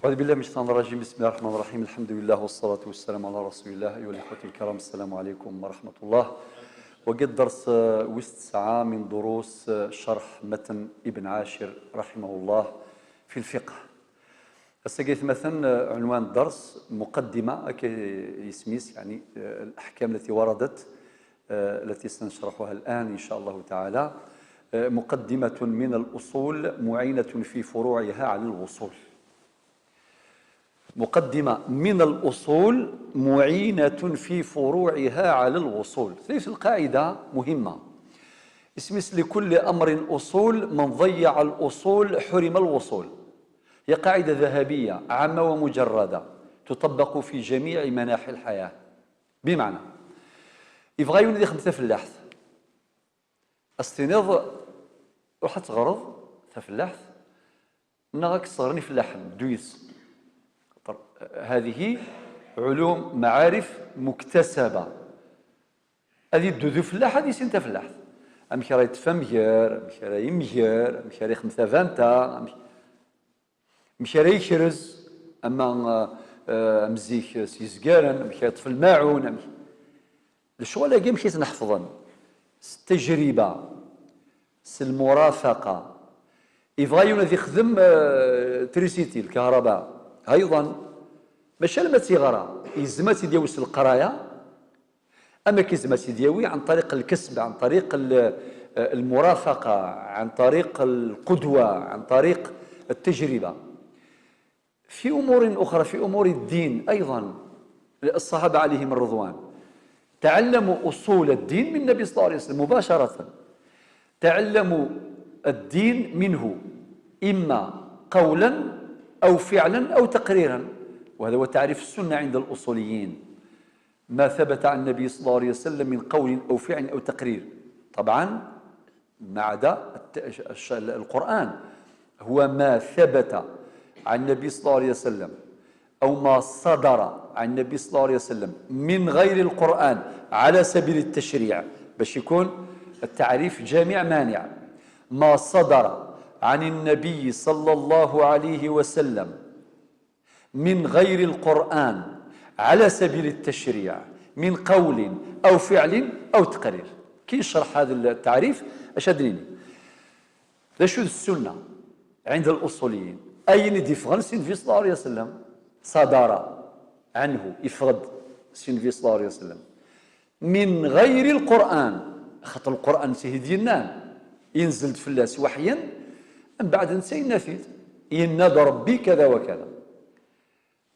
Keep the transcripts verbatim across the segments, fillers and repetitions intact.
أعوذ بالله من الشيطان الرجيم. بسم الله الرحمن الرحيم. الحمد لله والصلاة والسلام على رسول الله. أيها الإخوة الكرام، السلام عليكم ورحمة الله. وقد درس، آه، وست ساعة من دروس، آه، شرح متن ابن عاشر رحمه الله في الفقه. السقيت مثلا، آه، عنوان الدرس مقدمة، أكي يسميس، يعني، آه، الأحكام التي وردت، آه، التي سنشرحها الآن إن شاء الله تعالى. آه، مقدمة من الأصول معينة في فروعها على الوصول. مقدمة من الأصول معينة في فروعها على الوصول. ثالث القاعدة مهمة. اسمس لكل أمر أصول، من ضيع الأصول حرم الوصول. هي قاعدة ذهبية عامة ومجردة، تطبق في جميع مناحي الحياة. بمعنى، يبغى يولد يخدم تفلاحت، أستنض، روح تغرض تفلاحت، نغاك صغرني فلاحا دويس. هذه علوم، معارف مكتسبة. هذه الدودو فلاح، هذه سنت فلاحت. أمك راهي تفهم مجر، أمك راهي مجر، أمك راهي خمسة فانتا، أمك مشي راه يكرز، أما، آه، آه، مزيك سيزقارن، مشي يطفي الماعون، مشي. الشغل هاكي مشي تنحفظن. التجربة، المرافقة. يبغى يولد يخدم، آه، تريسيتي، الكهرباء. أيضا، ماشي لما تيغرى، يزمت يديوس القراية، أما كيزما سيدي ياوي عن طريق الكسب، عن طريق ال-، المرافقة، عن طريق القدوة، عن طريق التجربة. في أمور أخرى، في أمور الدين أيضا، الصحابة عليهم الرضوان تعلموا أصول الدين من النبي صلى الله عليه وسلم مباشرة. تعلموا الدين منه، إما قولا أو فعلا أو تقريرا، وهذا هو تعريف السنة عند الأصوليين. ما ثبت عن النبي صلى الله عليه وسلم من قول أو فعل أو تقرير، طبعا ما عدا الت-، الش-، القرآن، هو ما ثبت عن النبي صلى الله عليه وسلم أو ما صدر عن النبي صلى الله عليه وسلم من غير القرآن على سبيل التشريع، باش يكون التعريف جامع مانع. ما صدر عن النبي صلى الله عليه وسلم من غير القرآن على سبيل التشريع من قول أو فعل أو تقرير. كي يشرح هذا التعريف، أش أدريني؟ ذا شو السنة عند الأصوليين؟ أين ديفغن سين في صلى الله عليه وسلم؟ صدر عنه إفغد سين في صلى الله عليه وسلم من غير القرآن، خاطر القرآن سيدي ينان ينزل فلاس وحيا، من بعد نسينا فيه، يناد ربي كذا وكذا.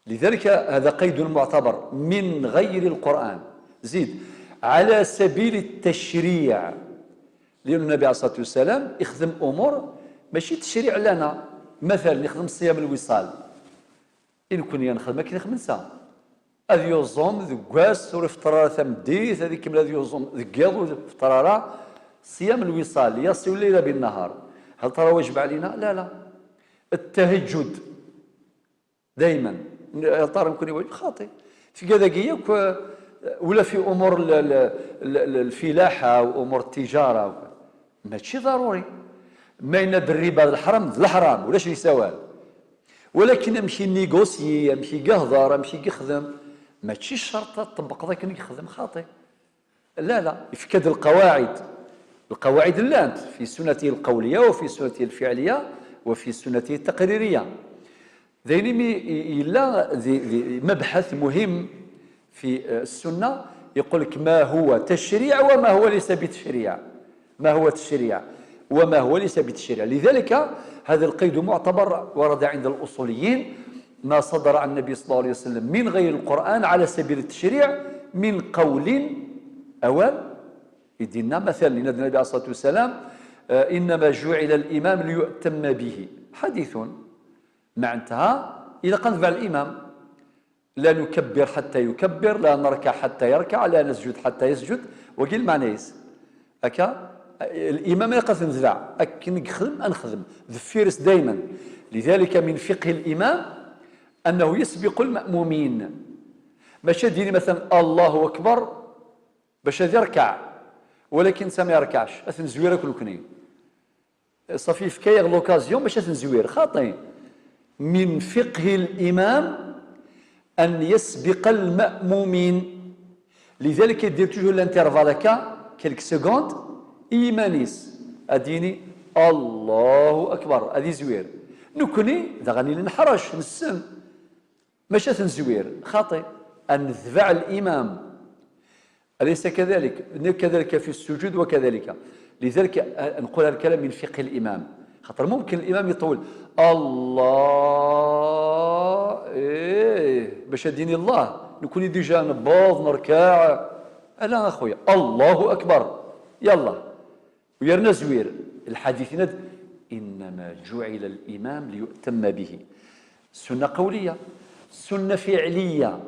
لذلك هذا قيد معتبر من غير القرآن. زيد، على سبيل التشريع، لأن النبي عليه الصلاة والسلام يخدم أمور ماشي تشريع لنا. مثلا يخدم صيام الوصال، إن كن ينخدم أكن يخدم نسا، أذ يوزوم ذقواس ورفطر على ثمديث، هذه كمل أذ يوزوم ذقيض ورفطر على صيام الوصال، يصل الليل بالنهار. هل ترى واجب علينا؟ لا، لا. التهجد دايما، يا ترى نكون واجب خاطئ في كذا كياك، ولا في أمور ال-، ال-، ال-، ال-، الفلاحة وأمور التجارة، ماشي ضروري. ما يناد الربا الحرام، الحرام ولا شيء سوال. ولكن أمشي نيغوسي، أمشي قهضر، أمشي قخدم، ماشي شرط تطبق ذاك نقخدم خاطئ. لا، لا، يفكد القواعد. القواعد لانت في سنته القولية وفي سنته الفعلية وفي سنته التقريرية. داينمي إلا ذي، ذي مبحث مهم في، آه، السنة، يقول لك: "ما هو تشريع وما هو ليس بتشريع، ما هو تشريع وما هو ليس بتشريع". لذلك هذا القيد معتبر، ورد عند الأصوليين: "ما صدر عن النبي صلى الله عليه وسلم من غير القرآن على سبيل التشريع من قول". أوال يدينا مثلا، لأن النبي عليه الصلاة والسلام، آه، "إنما جعل الإمام ليؤتم به". حديث، معناتها إذا قال تبع الإمام، لا نكبر حتى يكبر، لا نركع حتى يركع، لا نسجد حتى يسجد، وكي المعنى يس. هكا الإمام يقف نتبع، أكن نخدم أنخدم، ذفيرس دايما. لذلك من فقه الإمام أنه يسبق المأمومين. ماشي ديري مثلا الله أكبر باش هذا يركع، ولكن سما يركعش، أثن زويرة كل كنين. صافي، يفكايغ لوكازيون باش تنزوير، خاطي. من فقه الإمام أن يسبق المأمومين. لذلك يدير toujours l'intervalle هكا، quelques secondes، i yiman-is. Ad yini: "Allahu Akbar", ad izwir. Nekni daɣen ili neḥrec, nessen. Maca ad t-nezwir, xaṭi. Ad netbeɛ الإمام. أليس كذلك؟ كذلك في السجود وكذلك. لذلك نقول هذا الكلام من فقه الإمام. خاطر ممكن الإمام يطول: "الله"، إيه، باش أديني الله. نكون déjà نبوظ، نركع. لا أخويا، "الله أكبر". يلا. ويرنا زوير. الحديث ند: "إنما جعل الإمام ليؤتم به". سنة قولية، سنة فعلية.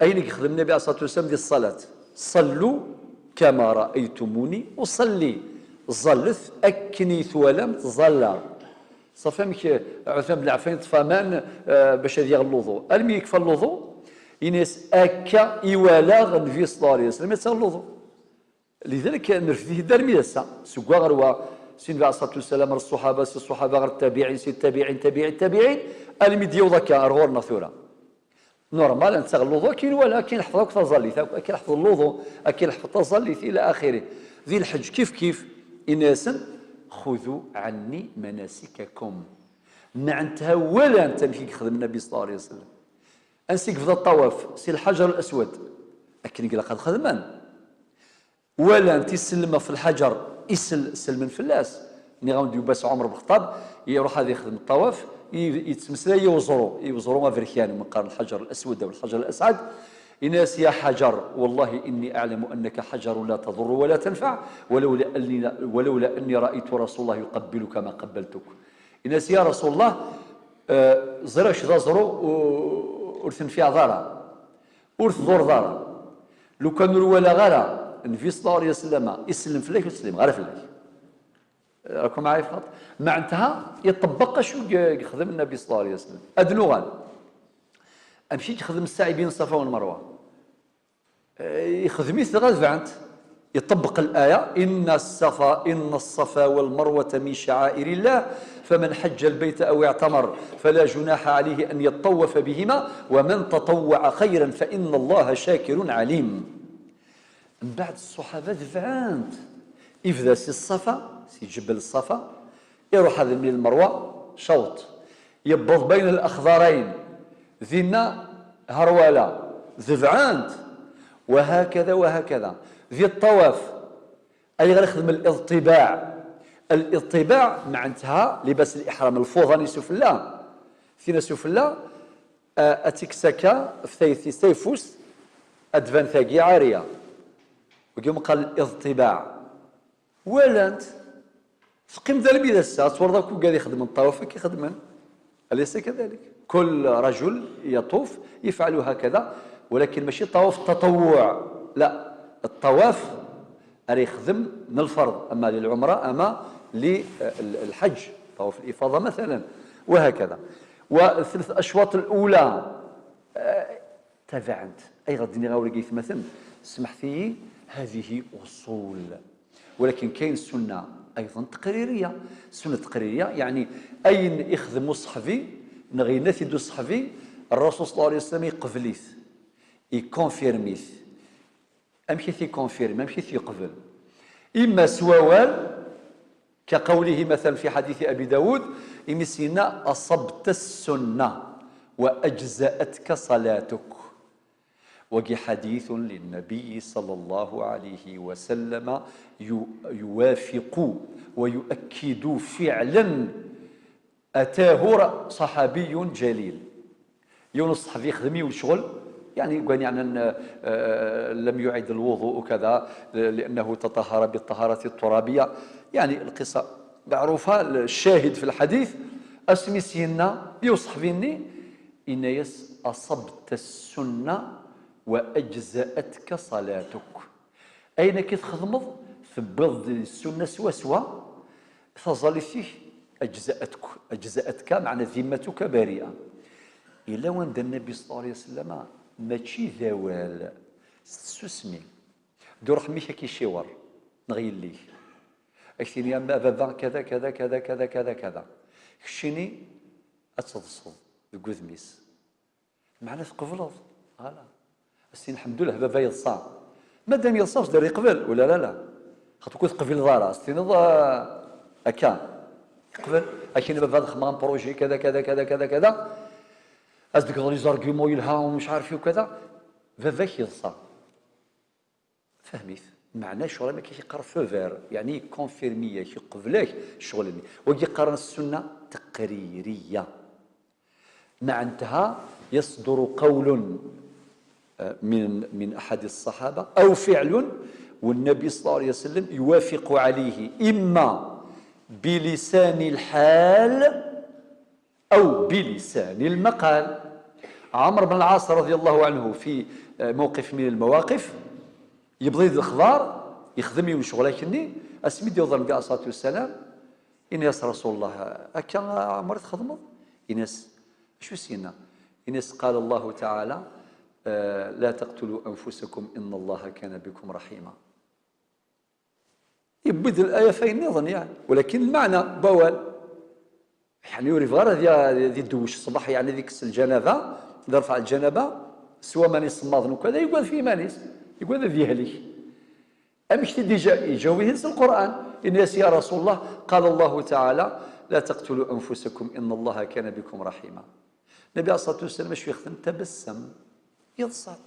Ayen i yexdem Nnbi عليه الصلاة والسلام di ṣṣalat: "صلوا كما رأيتموني أصلي". Ẓallet akken i twalam ttẓallaɣ. Ṣafi amek Ɛuthman ben Ɛeffan yeṭṭef aman, eh, bac ad yaɣ luḍu. Almi yekfa luḍu, ini-as: "Akka i walaɣ Nnbi صلى الله عليه وسلم yettaɣ luḍu." Lidalik, nrefd-it-id armi d ass-a. Seg wa ɣer wa, si Nnbi عليه الصلاة والسلام, ɣer ṣṣuḥaba, si ṣṣuḥaba ɣer ttabiɛin, si ttabiɛin, tabiɛi ttabiɛin, almi d-yewweḍ akka ar ɣur-neɣ tura. Normal, ad nettaɣ luḍu akken nwala, akken neḥfeḍ akk taẓallit, akk akken neḥfeḍ luḍu, akken neḥfeḍ taẓallit, ila axiri. Di lḥeǧ kif kif, ini-asen: "خذوا عني مناسككم". Mɛentha walant amek i yexdem Nnbi صلى الله عليه وسلم. Ansi yebda ṭṭawaf? Si lḥaǧer al-aswad. Akken i ilaq ad xedmen. Walant isellem ɣef lḥaǧer, isell-, sellmen fell-as. Nniɣ-awen-d Yuba S. Ɛmer Bexṭab, iruḥ ad ixdem ṭṭawaf, i-, yettmeslay i uẓru, i uẓru aberkan, umi qqaren lḥaǧer al-aswad aw lḥaǧer al-asɛad. Ini-as: "يا حجر، والله إني أعلم أنك حجر لا تضر ولا تنفع، ولولا أني، ولولا أني رأيت رسول الله يقبلك ما قبلتك". Ini-as: "Ya Rasul Allah, eh, ẓriɣ kečč d aẓru u-, ur tenfiɛeḍ ara, ur tḍurreḍ ara. Lukan ur walaɣ ara Nnbi صلى الله عليه وسلم isellem fell-ak, ur ttsellimeɣ ara fell-ak." Rakum ɛayef xaṭ? Mɛentha, iṭebbeq acu i yexdem Nnbi صلى الله عليه وسلم. Ad nuɣal. Amek i yexdem ssɛi بين الصفا والمروة? Ixdem-it dɣa tebɛent. Iṭebbeq الآية: "إن الصفا، إن الصفا والمروة من شعائر الله، فمن حج البيت أو اعتمر فلا جناح عليه أن يطوف بهما ومن تطوع خيرا فإن الله شاكر عليم". Mbeɛd ṣṣuḥaba tebɛent. Ibda si ṣṣafa, si ǧebel ṣṣafa, iruḥ ad yemlil Merwa, cawṭ. Yewweḍ بين الأخضرين, dinna herwala, tebɛent. وهكذا وهكذا. Di ṭṭawaf, ayɣer ixdem الاضطباع؟ الاضطباع معناتها لباس الإحرام, lfuḍa-nni sufella. Tina sufella, eh, ad tt-ikkes akka, f tayet-is tayeffust, ad d-tban tagi ɛariya. Wagi meqqar الاضطباع. Walant, teqqim d almi d ass-a, ad twalaḍ akk wigad ixedmen ṭṭawaf, akka i xedmen. أليس كذلك؟ كل رجل يطوف يفعل هكذا، ولكن ماشي طواف التطوع، لا، الطواف ara yexdem n lferḍ, ama lilɛumra, ama lilḥeǧǧ, طواف الإفاضة مثلا، وهكذا. والثلاث أشواط الأولى, eh, تابعا. Ayɣer d-nniɣ awal-agi, aytmaten? Smeḥt-iyi, هذه أصول. Walakin kayen ssunna أيضا تقريرية. Ssunna تقريرية, yeɛni ayen ixdem uṣeḥbi, neɣ yenna-t-id uṣeḥbi, Rrasul صلى الله عليه وسلم iqbel-it, ikonfirm-it. Amek i t-ikonfirm? Amek i t-yeqbel? Imma s wawal, كقوله مثلا في حديث أبي داود, imi s-yenna: "أصبت السنة وأجزأتك صلاتك". Wagi حديث للنبي صلى الله عليه وسلم, yu-, يوافق ويؤكد فعلا أتاه صحابي جليل. Yiwen uṣeḥbi yexdem yiwen ccɣel, يعني, كان يعني, آه، آه، لم يعد الوضوء وكذا، لأنه تطهر بالطهارة الترابية. يعني القصة معروفة، الشاهد في الحديث، asmi s-yenna i uṣeḥbi-nni, yenna-yas: "أصبت السنة وأجزأتك صلاتك". Ayen akka txedmeḍ, tewwiḍ-d ssunna swaswa, taẓallit-ik أجزأتك, أجزأتك, meɛna ذمتك بريئة. Yella wanda Nnbi صلى الله عليه وسلم mačči d awal, s tsusmi. D uṛeḥmi-k ad k-iciweṛ, neɣ yelli-k. Ad k-tini: "A baba, kada, kada, kada, kada, kada, kada." Keččini, ad teḍseḍ deg wudem-is. Meɛna tqebleḍ. Ala. As-tini, lḥemdullah, baba yeḍsa. Madam yeḍsa, ur s-d-yerri yeqbel. Wala, la, la. Xaṭer ur teqbileḍ ara. As-tiniḍ, ah, akka. Yeqbel. Akin baba ad xedmeɣ un projet, kada, kada, kada, kada, kada. Ad s-d-tegreḍ les arguments yelha, u mec ɛaref u kada. Baba-k yeḍsa. Fehmit. Meɛna ccɣel-a akka yeqqar feu vert, yeɛni yekonfirmi-yak, yeqbel-ak ccɣel-nni. Wagi qqaren ssunna teqririya. معناتها يصدر قول، آه، من، من أحد الصحابة أو فعل والنبي صلى الله عليه وسلم يوافق عليه إما بلسان الحال أو بلسان المقال. عمرو بن العاص رضي الله عنه في، آه، موقف من المواقف، يبضي الخبر، يخدم يوم شغل أكني، أسمي ديوضا النبي عليه الصلاة والسلام، إن ياس رسول الله، أكا عمر تخدمض؟ إن ياس، شو سينا؟ إن ياس قال الله تعالى: آه، "لا تقتلوا أنفسكم إن الله كان بكم رحيما". يبدل الآية فين نظن يعني، ولكن المعنى بوال. يعني يوري فغير هذه، هذه الدوش الصباح، يعني ذيك الجنابة، إذا رفع الجنابة، سوى من يصمض وكذا، يقول في مانيس، يقول هذا يهلك. أمشتي ديجا يجاوبه القرآن. إن ياس يا رسول الله، قال الله تعالى: "لا تقتلوا أنفسكم إن الله كان بكم رحيما". النبي عليه الصلاة والسلام شو يخدم؟ تبسم، يضصات.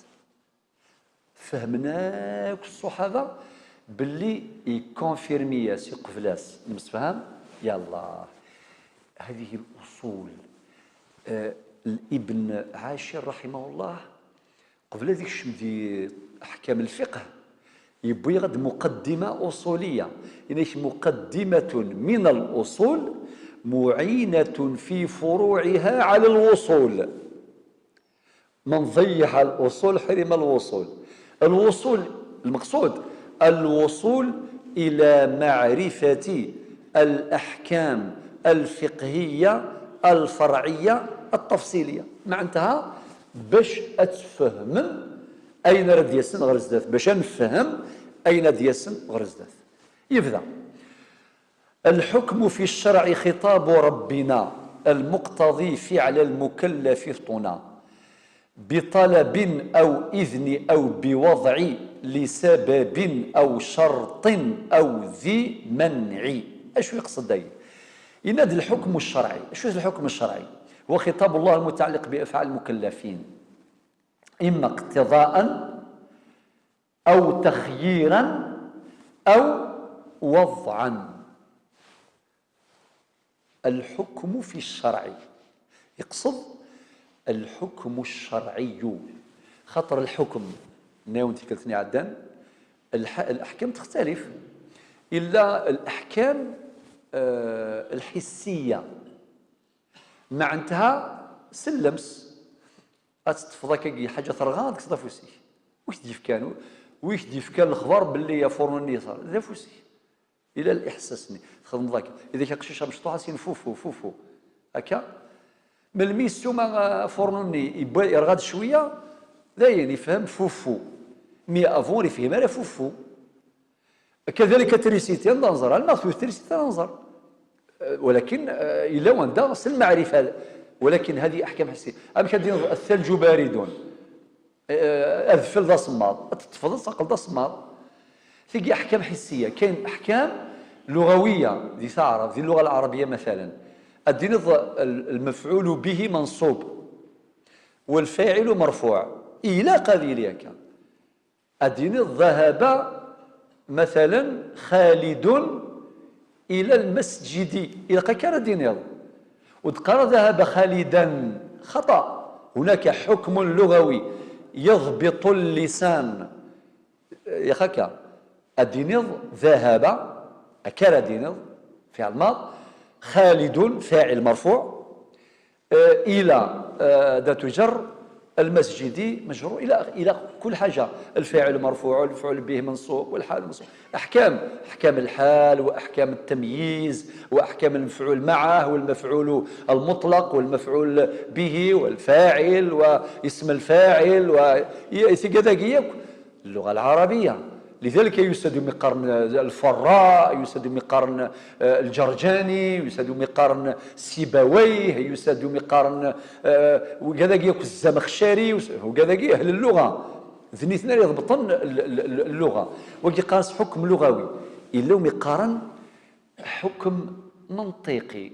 فهمنا كل الصحابة باللي يكونفيرمي ياس، يقبلاس المسفهام. يلا، هذه الأصول. آه، الابن عاشر رحمه الله قبل هذيك الشم دي أحكام الفقه، يبوي غد مقدمة أصولية، إنك مقدمة من الأصول معينة في فروعها على الوصول. من ضيع الأصول حرم الوصول. الوصول، المقصود الوصول إلى معرفة الأحكام الفقهية الفرعية التفصيلية. معناتها باش أتفهم أين رد يسن غرزدات، باش نفهم أين رد يسن غرزدات. يبدأ: الحكم في الشرع خطاب ربنا المقتضي فعل المكلف طنا بطلب أو إذن أو بوضع لسبب أو شرط أو ذي منع. أشو يقصد داي؟ يناد الحكم الشرعي. أشو الحكم الشرعي؟ هو خطاب الله المتعلق بأفعال المكلفين، إما اقتضاء أو تخييرا أو وضعا. الحكم في الشرع يقصد الحكم الشرعي، خاطر الحكم ناون تكلتني عدن الح... الأحكام تختلف، إلا الأحكام، آه، الحسية، معناتها سلمس، أتطفضك حاجة ثرغان ديك صدفوسي. وش ديف كانوا؟ وش ديف كان الخبر باللي يا فرن النصر؟ ذا فوسي. إلى الإحساس ني. تخدم ذاك. إذا كان قشيشة مشطوحة سين فوفو، فوفو. هكا؟ من الميسو ما فرنوني يبغى يرغد شوية، لا يعني يفهم فوفو. مي أفور يفهم على فوفو. كذلك تريسيتي ننظر، المغفوث تريسيتي ننظر. آه، ولكن، آه، إلا واندا سن المعرفة، ولكن هذه أحكام حسية. أم كدين الثلج بارد. آه، أذفل ذا صماض، تتفضل تقل ذا صماض. تيجي أحكام حسية، كاين أحكام لغوية ذي تعرف، ذي اللغة العربية مثلًا. الدين الظ-، ال-، المفعول به منصوب والفاعل مرفوع. إلى قبيل هكا. الدين ذهب مثلًا خالد إلى المسجد. إلى قكر الدين يض. وتقرأ ذهب خالدا. خطأ. هناك حكم لغوي يضبط اللسان. يا خكا. الدين يض ذهب. أكر الدين يض. فعل ماض. خالد فاعل مرفوع. آه، إلى، آه، ذات جر، المسجد مجرور، إلى آخر-، إلى كل حاجة، الفاعل مرفوع، المفعول به منصوب، والحال منصوب. أحكام، أحكام الحال وأحكام التمييز وأحكام المفعول معه والمفعول المطلق والمفعول به والفاعل واسم الفاعل و-، ي-، كذا هي اللغة العربية. لذلك يسد مقارن الفراء، يسد مقارن الجرجاني، يسد مقارن سيبويه، يسد مقارن وكذا ياك الزمخشري، وكذا أهل اللغة. ذنيتنا اللغة. وقي قاس حكم لغوي. إلا مقارن حكم منطقي.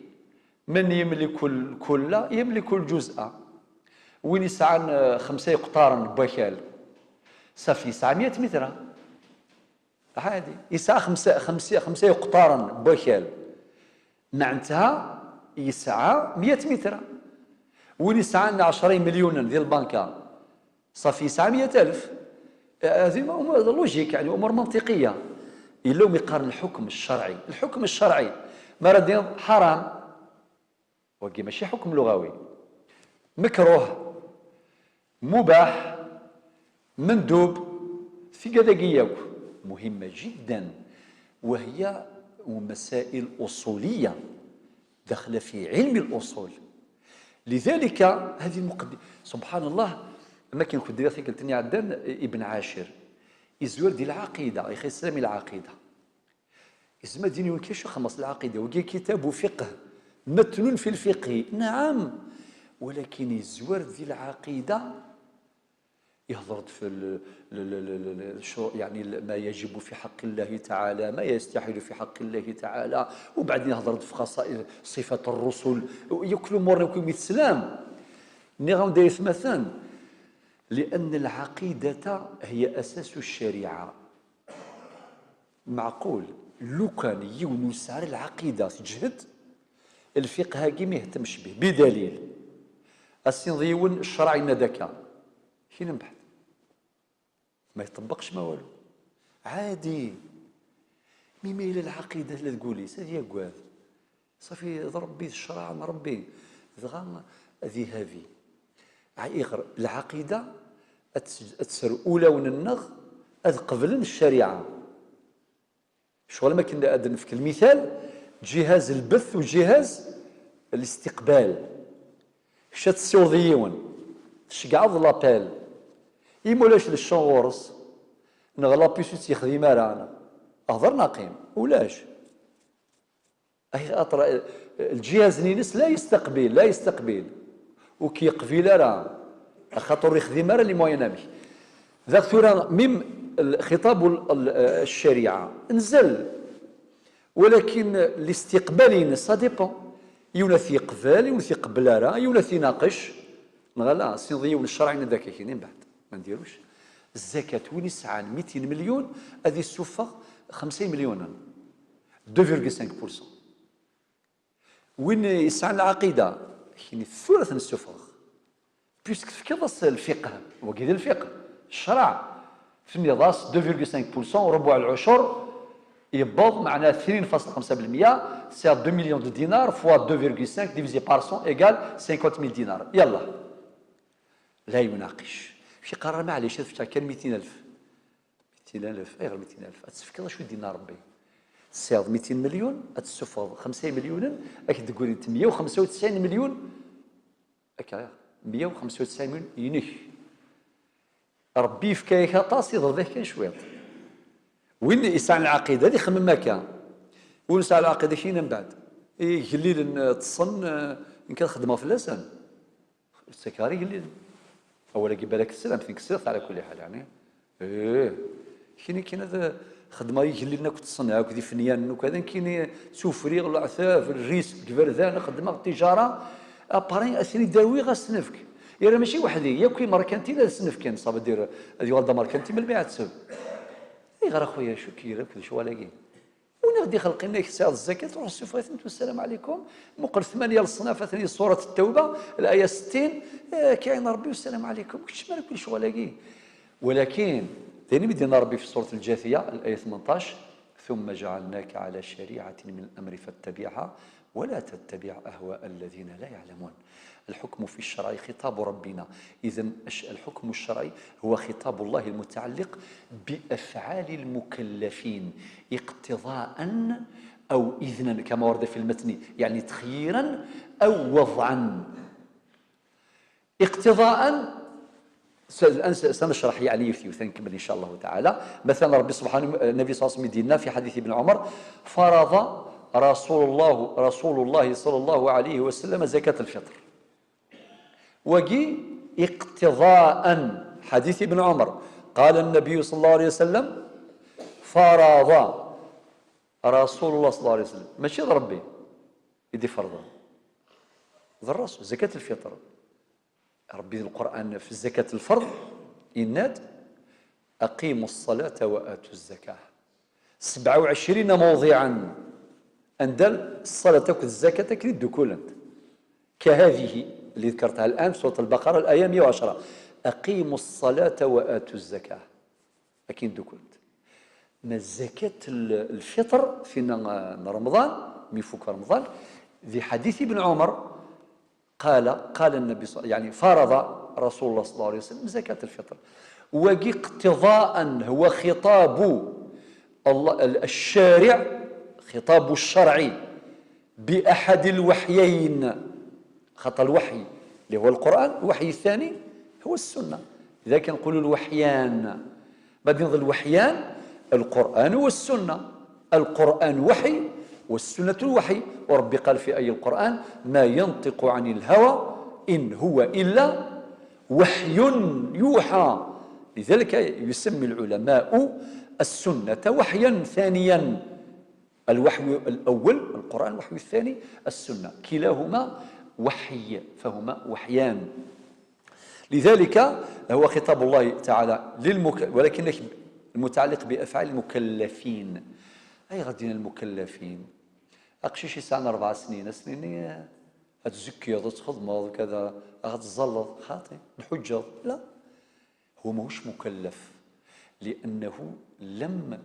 من يملك الكل يملك الجزء. وين يسعى خمسة يقطارن بوكال، صافي سبعمية متر. عادي، يسعى خمسة، خمسة، خمسة يقطارن بوكال، معناتها يسعى مية متر. وين يسعى عشرين مليون ديال البنكة، صافي سبعمية ألف. هذه أمور لوجيك، يعني أمور منطقية. إلا يقارن الحكم الشرعي، الحكم الشرعي ما راه دين حرام، وقي ماشي حكم لغوي، مكروه، مباح، مندوب، في كذا ياك مهمة جدا، وهي مسائل أصولية داخلة في علم الأصول. لذلك هذه المقدمة، سبحان الله، ما كان كنت دير ثقلتني عدن ابن عاشر، يزور دي العقيدة، يخي السلام العقيدة. يسمى دين يمكن شو خمس العقيدة، وكي كتاب فقه، متن في الفقه، نعم، ولكن يزور دي العقيدة يهضر في ال- ال- ال- ال- ال- شو يعني ال- ما يجب في حق الله تعالى، ما يستحيل في حق الله تعالى، وبعدين يهضر في خصائص صفة الرسل، يكل أمور يكون الإسلام. نيغام دايث مثلا، لأن العقيدة هي أساس الشريعة. معقول لو كان يون يسعر العقيدة تجهد، الفقه هاكي ما يهتمش به بدليل السين ضيون الشرع إن دكا، شنو من بعد؟ ما يطبقش ما والو. عادي. مي ما إلى العقيدة لا تقولي سيدي يا قواد، صافي ضرب بيه الشرع عن ربي، دغا ذهابي. عيغر العقيدة أتس- أتسر أولى وننغ أذ قبل الشريعة. شغل ما كنا أدن في المثال، جهاز البث وجهاز الاستقبال. شات السيوضيون، تشقعض لابيل. إي مولاش للشون غورس، نغ لابيسوت يخدم أرانا. أهضر ناقيم، ولاش. أي خاطر الجهاز نينس لا يستقبل، لا يستقبل. وكي يقبل راه خاطر يخدم راه لي موين أمك. ذاك ثورة ميم الخطاب وال- ال- الشريعة نزل، ولكن الاستقبال سا ديبون. يونث يقبل، يونث يقبل راه، يونث يناقش. نغلا سيضيون الشرع ذاك كاين من بعد ما نديروش. الزكاة وين يسعى ميتين مليون، هذه السفة خمسين مليون، deux virgule cinq pour cent. وين يسعى العقيدة؟ كاين ثورة السفغ. بيسك تفكيض الفقه، وكيد الفقه، الشرع، في النظاس deux virgule cinq pour cent، ربع العشر، يبض معناه اثنين فاصلة خمسة بالمية، c'est deux millions de dinars fois deux virgule cinq divisé par cent égale cinquante mille dinars. يلا. لا يناقش. شي قرار معليش، هذا كان ميتين ألف. ميتين ألف، غير ميتين ألف. أتسفكض شو دينا ربي؟ تصير ميتين مليون، أتسفض خمسين مليون، أكيد تقول أنت مية وخمسة وتسعين مليون. هكا، مية وخمسة وتسعين مليون ينك. ربي يفكاك أطاس، يضربك كان شويط. وين يسعى العقيدة؟ هذه خمم هكا. وين يسعى العقيدة؟ كاين من بعد. إيه، يقليل ن-، تصن، آه، إن كان خدمة في اللسان. السكاري يقليل. أولا كي بالك السلام، تنكسر على كل حال، يعني. إيه. كاين، كاين هذا خدمة يقليل ناك تصن، هاك ذي فنيان، ناك هذا كاين سوفري، العثاف، الريسك، البردان، خدمة، التجارة. أبارين أثني داوي غا سنفك. يرى ماشي وحدي، يا كوي مركنتي لا سنفكين، صافي دير، هذه ورده مركنتي من البيع تسب. إيه غير أخويا، شو كيرك، شو ولا كي؟ ونغدي خلقنا يكسر الزكاة، تروح السفرة، والسلام عليكم. مقل ثمانية الصناف، ثاني سورة التوبة، الآية ستين، آه، كاين ربي والسلام عليكم، كلش مالك كل شغل هاكي. ولكن، ثاني بدينا ربي في سورة الجاثية، الآية ثمنطاش: "ثم جعلناك على شريعة من الأمر فاتبعها ولا تتبع أهواء الذين لا يعلمون". الحكم في الشرع خطاب ربنا. إذن الش-، الحكم الشرعي هو خطاب الله المتعلق بأفعال المكلفين اقتضاء أو إذنا، كما ورد في المتن، يعني تخييرا أو وضعا. اقتضاء، الآن سنشرح يعني يوث يوث نكمل إن شاء الله تعالى. مثلا ربي سبحانه، النبي صلى الله عليه وسلم يدينا في حديث ابن عمر: فرض رسول الله، رسول الله صلى الله عليه وسلم زكاة الفطر. وقي اقتضاء حديث ابن عمر، قال النبي صلى الله عليه وسلم: فرض رسول الله صلى الله عليه وسلم، ماشي ربي يدي فرضا، ذا الرسول زكاة الفطر. ربي القرآن في زكاة الفرض إناد: أقيموا الصلاة وآتوا الزكاة. سبعة وعشرين موضعا أندل الصلاة تاكد الزكاة كريد كلنت. كهذه اللي ذكرتها الآن، سورة البقرة، الآية مية وعشرة: أقيموا الصلاة وآتوا الزكاة. لكن دكلت ما زكاة الفطر فينا رمضان، ميفوك رمضان، ذي حديث ابن عمر، قال، قال النبي صلى، يعني فرض رسول الله صلى الله عليه وسلم زكاة الفطر. وقي اقتضاء، هو خطاب الله، الشارع، خطاب الشرع بأحد الوحيين، خطأ الوحي اللي هو القرآن، الوحي الثاني هو السنة، لذلك نقول الوحيان. بعد ينظر الوحيان القرآن والسنة، القرآن وحي والسنة وحي. وربي قال في أي القرآن: ما ينطق عن الهوى إن هو إلا وحي يوحى. لذلك يسمي العلماء السنة وحيا ثانيا. الوحي الأول القرآن، الوحي الثاني السنة، كلاهما وحي، فهما وحيان. لذلك هو خطاب الله تعالى للمك-، ولكن المتعلق بأفعال المكلفين. أي غاديين المكلفين؟ أقشيش يسعى أربع سنين، سنين أتزكيض، تخدمض كذا، أتزلط، خاطي، نحجض. لا، هو ماهوش مكلف، لأنه لم،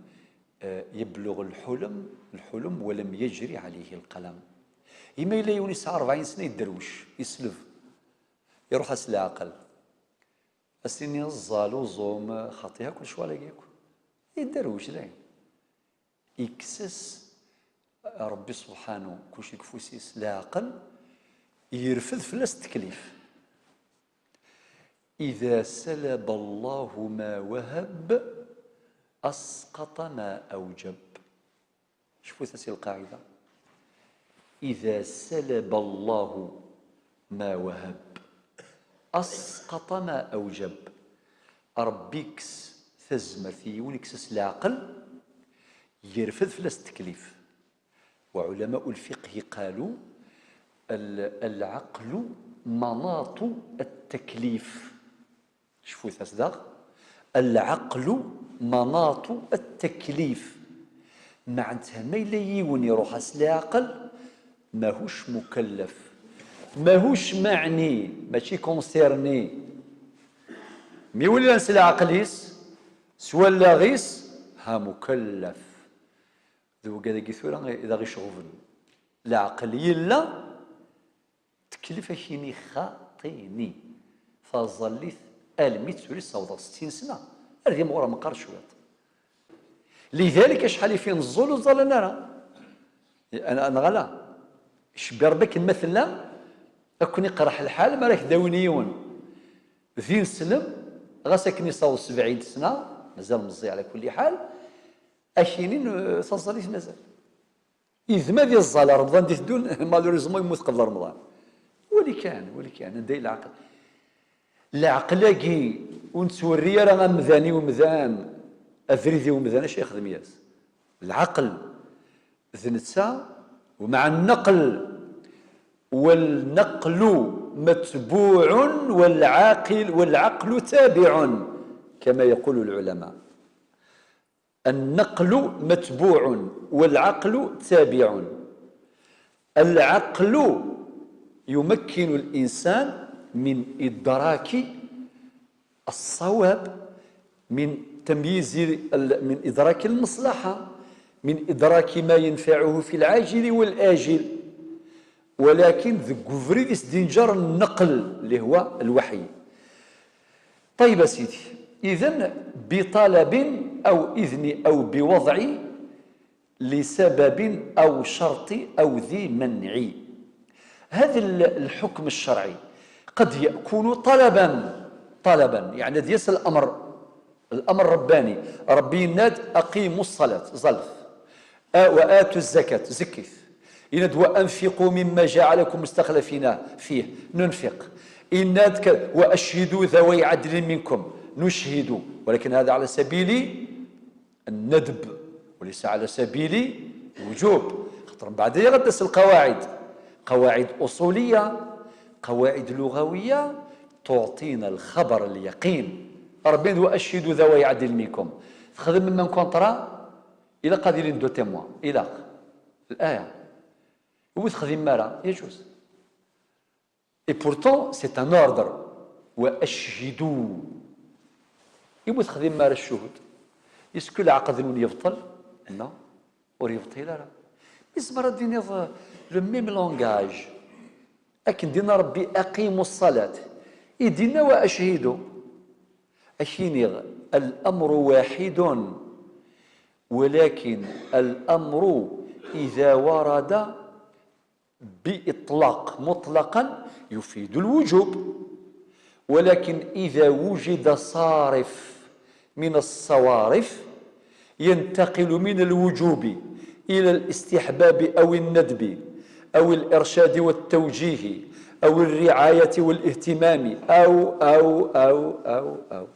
آه، يبلغ الحلم، الحلم ولم يجري عليه القلم. إما إلا يونس أربعين سنة يدروش، يسلف، يروح أس العقل. أسيني الزال وزوم خطيها كل شوالي ياكل. يدروش لين. يكسس ربي سبحانه كل شيء كفوسيس العقل، يرفد فلاس التكليف. إذا سلب الله ما وهب أسقط ما أوجب. شوفوا تاسي القاعدة: إذا سلب الله ما وهب أسقط ما أوجب. ربي يكس تزمرت يونكسس العقل، يرفد فلاس التكليف. وعلماء الفقه قالوا: ال-، العقل مناط التكليف. شوفوا تصدق، العقل مناط التكليف. معناتها ما إلا يون يروح أس العقل ماهوش مكلف، ماهوش معني، ماشي كونسيرني. مي ولا نس العقليس سوى لاغيس ها مكلف. ذو قال ثورة إذا غيش غبن العقل يلا تكلف أكيني خاطيني. فظلت ألمي تسولي صوضة ستين سنة. هذه مغرى مقار شويط. لذلك شحال في نزول وزال نرى. أنا، أنا غلا. شبير بك مثلا، أكون يقرح الحال، ما راك داويني يون. ذي نسلم، غاس أكني صوض سبعين سنة، مازال مزي على كل حال. أكيني ن-، تظليت مازال. إذ ما ذي الزال رمضان دي تدون، مالوريزمون يموت قبل رمضان. ولي كان، ولي كان، ندي العقل. العقل-agi ونتوري راه أمذاني ومذان، أفريدي ومذان، أش يخدم ياس؟ العقل ذ نتسا ومع النقل، والنقل متبوع والعاقل، والعقل تابع كما يقول العلماء. النقل متبوع والعقل تابع. العقل يمكن الإنسان من إدراك الصواب، من تمييز ال-، من إدراك المصلحة، من إدراك ما ينفعه في العاجل والآجل. ولكن ذ قفري ذي سدينجر النقل اللي هو الوحي. طيب يا سيدي، إذن بطلب أو إذن أو بوضع لسبب أو شرط أو ذي منع. هذا ال-، الحكم الشرعي قد يكون طلبا، طلبا، يعني هذا الأمر، الأمر الرباني. ربي يناد: أقيموا الصلاة، زلف، وآتوا الزكاة، زكيت. يناد: وأنفقوا مما جعلكم مستخلفين فيه، ننفق. يناد: وأشهدوا ذوي عدل منكم، نشهد، ولكن هذا على سبيل الندب وليس على سبيل الوجوب. خاطر من بعد يغدس القواعد، قواعد أصولية، قواعد لغوية تعطينا الخبر اليقين. ربي: وأشهدوا ذوي عدل منكم. تخدم من كونطرا، إلا قاضي لين دو تيموا، إلا الآية. وتخدم مارا يجوز. Et pourtant, c'est un ordre. وأشهدوا. إيوا تخدم مارا الشهود. Est-ce que العقد-nwen يبطل؟ Non. ور يبطل لا. يزمر دينيض le même langage. أكن دينا ربي: أقيموا الصلاة. يدينا: وأشهدوا. أكينيغ الأمر واحد، ولكن الأمر إذا ورد بإطلاق مطلقا يفيد الوجوب، ولكن إذا وجد صارف من الصوارف ينتقل من الوجوب إلى الاستحباب أو الندب أو الإرشاد والتوجيه أو الرعاية والاهتمام أو، أو، أو، أو، أو.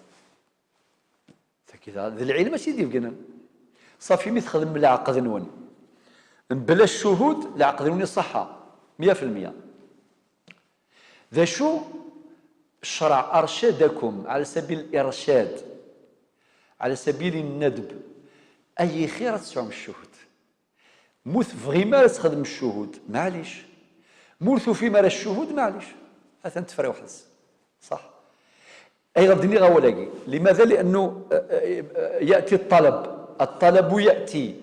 Tagi d lɛilm ad tt-id-ibegnen. Ṣafi, mi txedmem leɛqed-nwen mebla ccuhud, leɛqed-nwen iṣaḥḥa meyya fi lmeyya. D acu? Ccreɛ أرشدكم على سبيل الإرشاد، على سبيل الندب. Ay ixir ad tesɛum ccuhud. Ma ur tebɣim ara ad txedmem ccuhud, maɛlic. Ma ur tufim ara ccuhud, maɛlic. Atan tefra weḥd-s. صح. Ayɣer d-nniɣ awal-agi? لماذا؟ لأنه, آه، آه، يأتي الطلب. الطلب يأتي.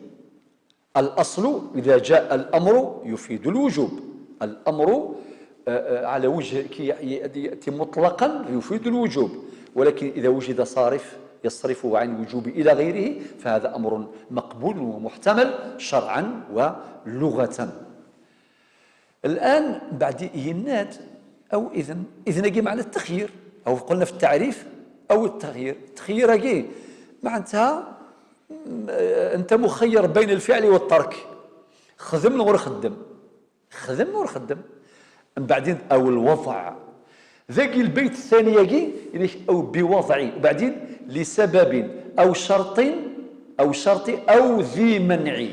الأصل إذا جاء الأمر يفيد الوجوب. الأمر، آه، آه، على وجه كي ي-، يأتي مطلقا يفيد الوجوب، ولكن إذا وجد صارف يصرفه عن الوجوب إلى غيره فهذا أمر مقبول ومحتمل شرعا ولغة. الآن بعد ينات أو إذن، إذن يجي معنى التخيير، أو قلنا في التعريف أو التغيير. التخيير يجي معناتها، م-، أنت مخير بين الفعل والترك. خدم ولا خدم، خدم ولا خدم. من بعدين أو الوضع. ذاك البيت الثاني يجي، يقول لك: أو بوضع، وبعدين لسبب أو شرط، أو شرط أو ذي منع.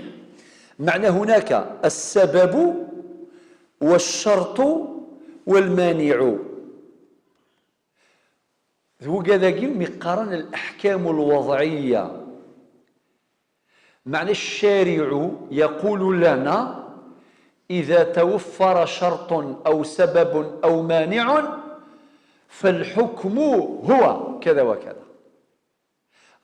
معنى هناك السبب والشرط والمانع. ذوقا ذاكي مقارن الأحكام الوضعية. معنى الشارع يقول لنا: إذا توفر شرط أو سبب أو مانع فالحكم هو كذا وكذا.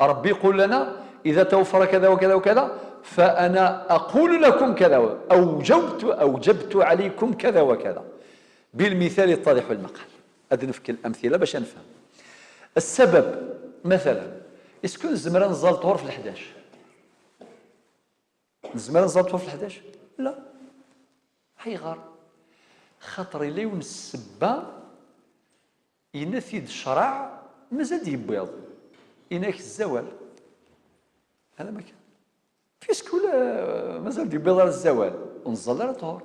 ربي يقول لنا: إذا توفر كذا وكذا وكذا، فأنا أقول لكم كذا و-، أوجبت، أوجبت عليكم كذا وكذا. بالمثال يتضح المقال. هذا نفك الأمثلة باش نفهم. السبب، مثلا، est-ce que نزمر نزال طور في الحداش؟ نزمر نزال طور في الحداش؟ لا. حيغار. خاطر إلا يون السبة ينثيد الشرع مازال يبيض. إنك الزوال. هذا ما كان. Puisque ولا مازال يبيض على الزوال. ونزال على طهور.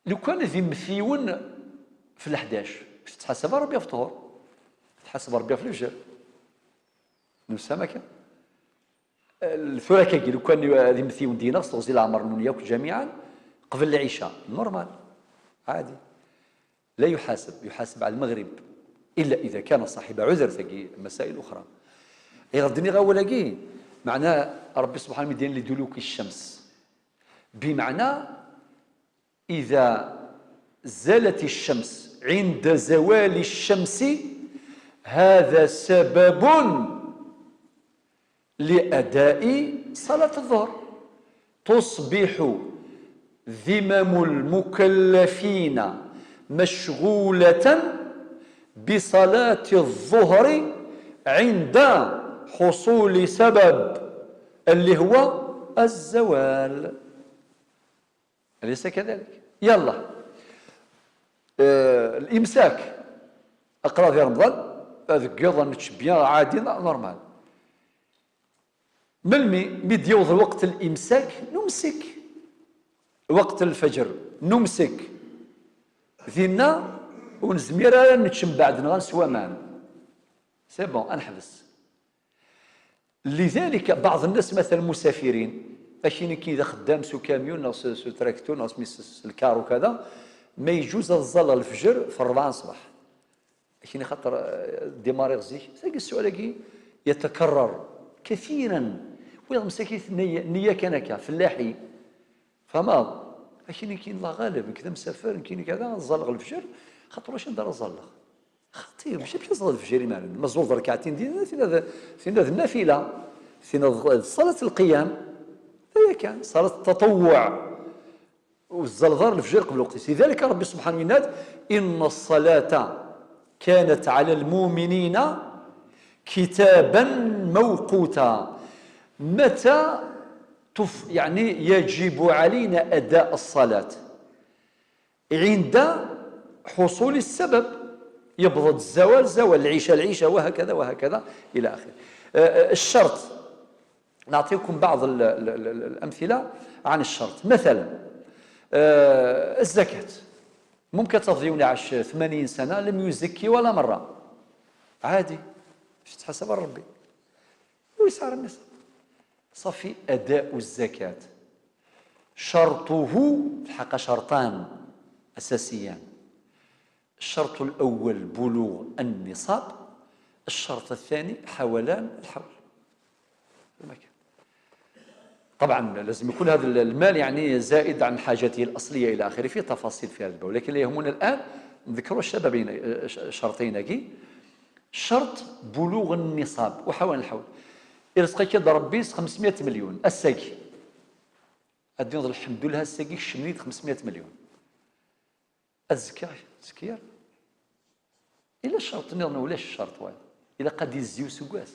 لو كان ذي مثيون في الحداش، تحسب ربي في طهور. تحسب ربي في الفجر. نفسها ما كان. الثلاثة كي لو كان ذي مثيون دينا، استغزي العمر نون ياك جميعا قبل العشاء. نورمال. عادي. لا يحاسب، يحاسب على المغرب. إلا إذا كان صاحب عذر، ثقي مسائل أخرى. يغدني غاولاكي. معناه ربي سبحانه يدين لدلوك الشمس. بمعنى إذا زالت الشمس عند زوال الشمس، هذا سبب لأداء صلاة الظهر. تصبح ذمم المكلفين مشغولة بصلاة الظهر عند حصول سبب اللي هو الزوال. أليس كذلك؟ يلا. آه، الإمساك. Aql-aɣ di Remḍan, deg yiḍ nečč bien, ɛadi, normal. Melmi mi d-yewweḍ lweqt n limsak, numsik. Lweqt n lfeǧr, numsik. Dinna ur nezmir ara ad nečč mbeɛd neɣ ad neswa aman. C'est bon, ad neḥbes. Lidalik, baɛḍ nnas, matalan, musafirin, akini-kini d axeddam s ukamyun neɣ s, s utraktur neɣ s, s, s lkar ukada, ma yeǧuz ad ẓẓalleɣ lefjer f ṛṛebɛa n ṣṣbeḥ. Akini xaṭer, eh, ddimariɣ zik. Tagi sswal-agi yatakarrar kathiran. Wiyaḍ msakit nniya, nniya kan akka, fellaḥi. Fahmeḍ? Akini-kini, Allah ɣaleb, nekk d amsafer, nekkini kada, ad ẓẓalleɣ lefjer, xaṭer ulac anda ara ẓẓalleɣ. Xaṭi, mačči amek ad ẓẓalleɣ lefjer imaren? Ma ẓẓulleḍ rekɛatin dinna, tinna d, tinna d nnafila. Tinna d ṣṣalat lqiyam. D aya kan, ṣṣalat taṭawwuɛ. Ur tẓalleḍ ara lefjer qbel lweqt-is. Lidalik Ṛebbi subḥanahu yenna-d: إن الصلاة كانت على المؤمنين كتابا موقوتا. متى تف-، يعني يجب علينا أداء الصلاة عند حصول السبب. يبض الزوال زوال، العشاء العشاء، وهكذا وهكذا إلى آخره. آه، آه، الشرط، نعطيكم بعض ال-، ال-، ال-، ال-، الأمثلة عن الشرط. مثلا، آه، الزكاة. ممكن تفضي ونعش ثمانين سنة لم يزكي ولا مرة. عادي. مش تحسب ربي. ويسعر الناس. صافي، أداء الزكاة. شرطه، في الحقيقة شرطان أساسيان. الشرط الأول بلوغ النصاب، الشرط الثاني حولان الحول. طبعا لازم يكون هذا المال يعني زائد عن حاجته الأصلية إلى آخره، فيه تفاصيل في هذا الباب، لكن اللي يهمنا الآن نذكروا الشبابين، الشرطين هاكي. شرط بلوغ النصاب وحولان الحول. إرزقك يد ربي خمسمية مليون، الساقي. الدين الحمد لله، الساقي كشمني خمسمية مليون. Azekka, azekka. Ila ccerṭ nniḍen ulac ccerṭ wayeḍ. Ilaq ad d-izzi useggas.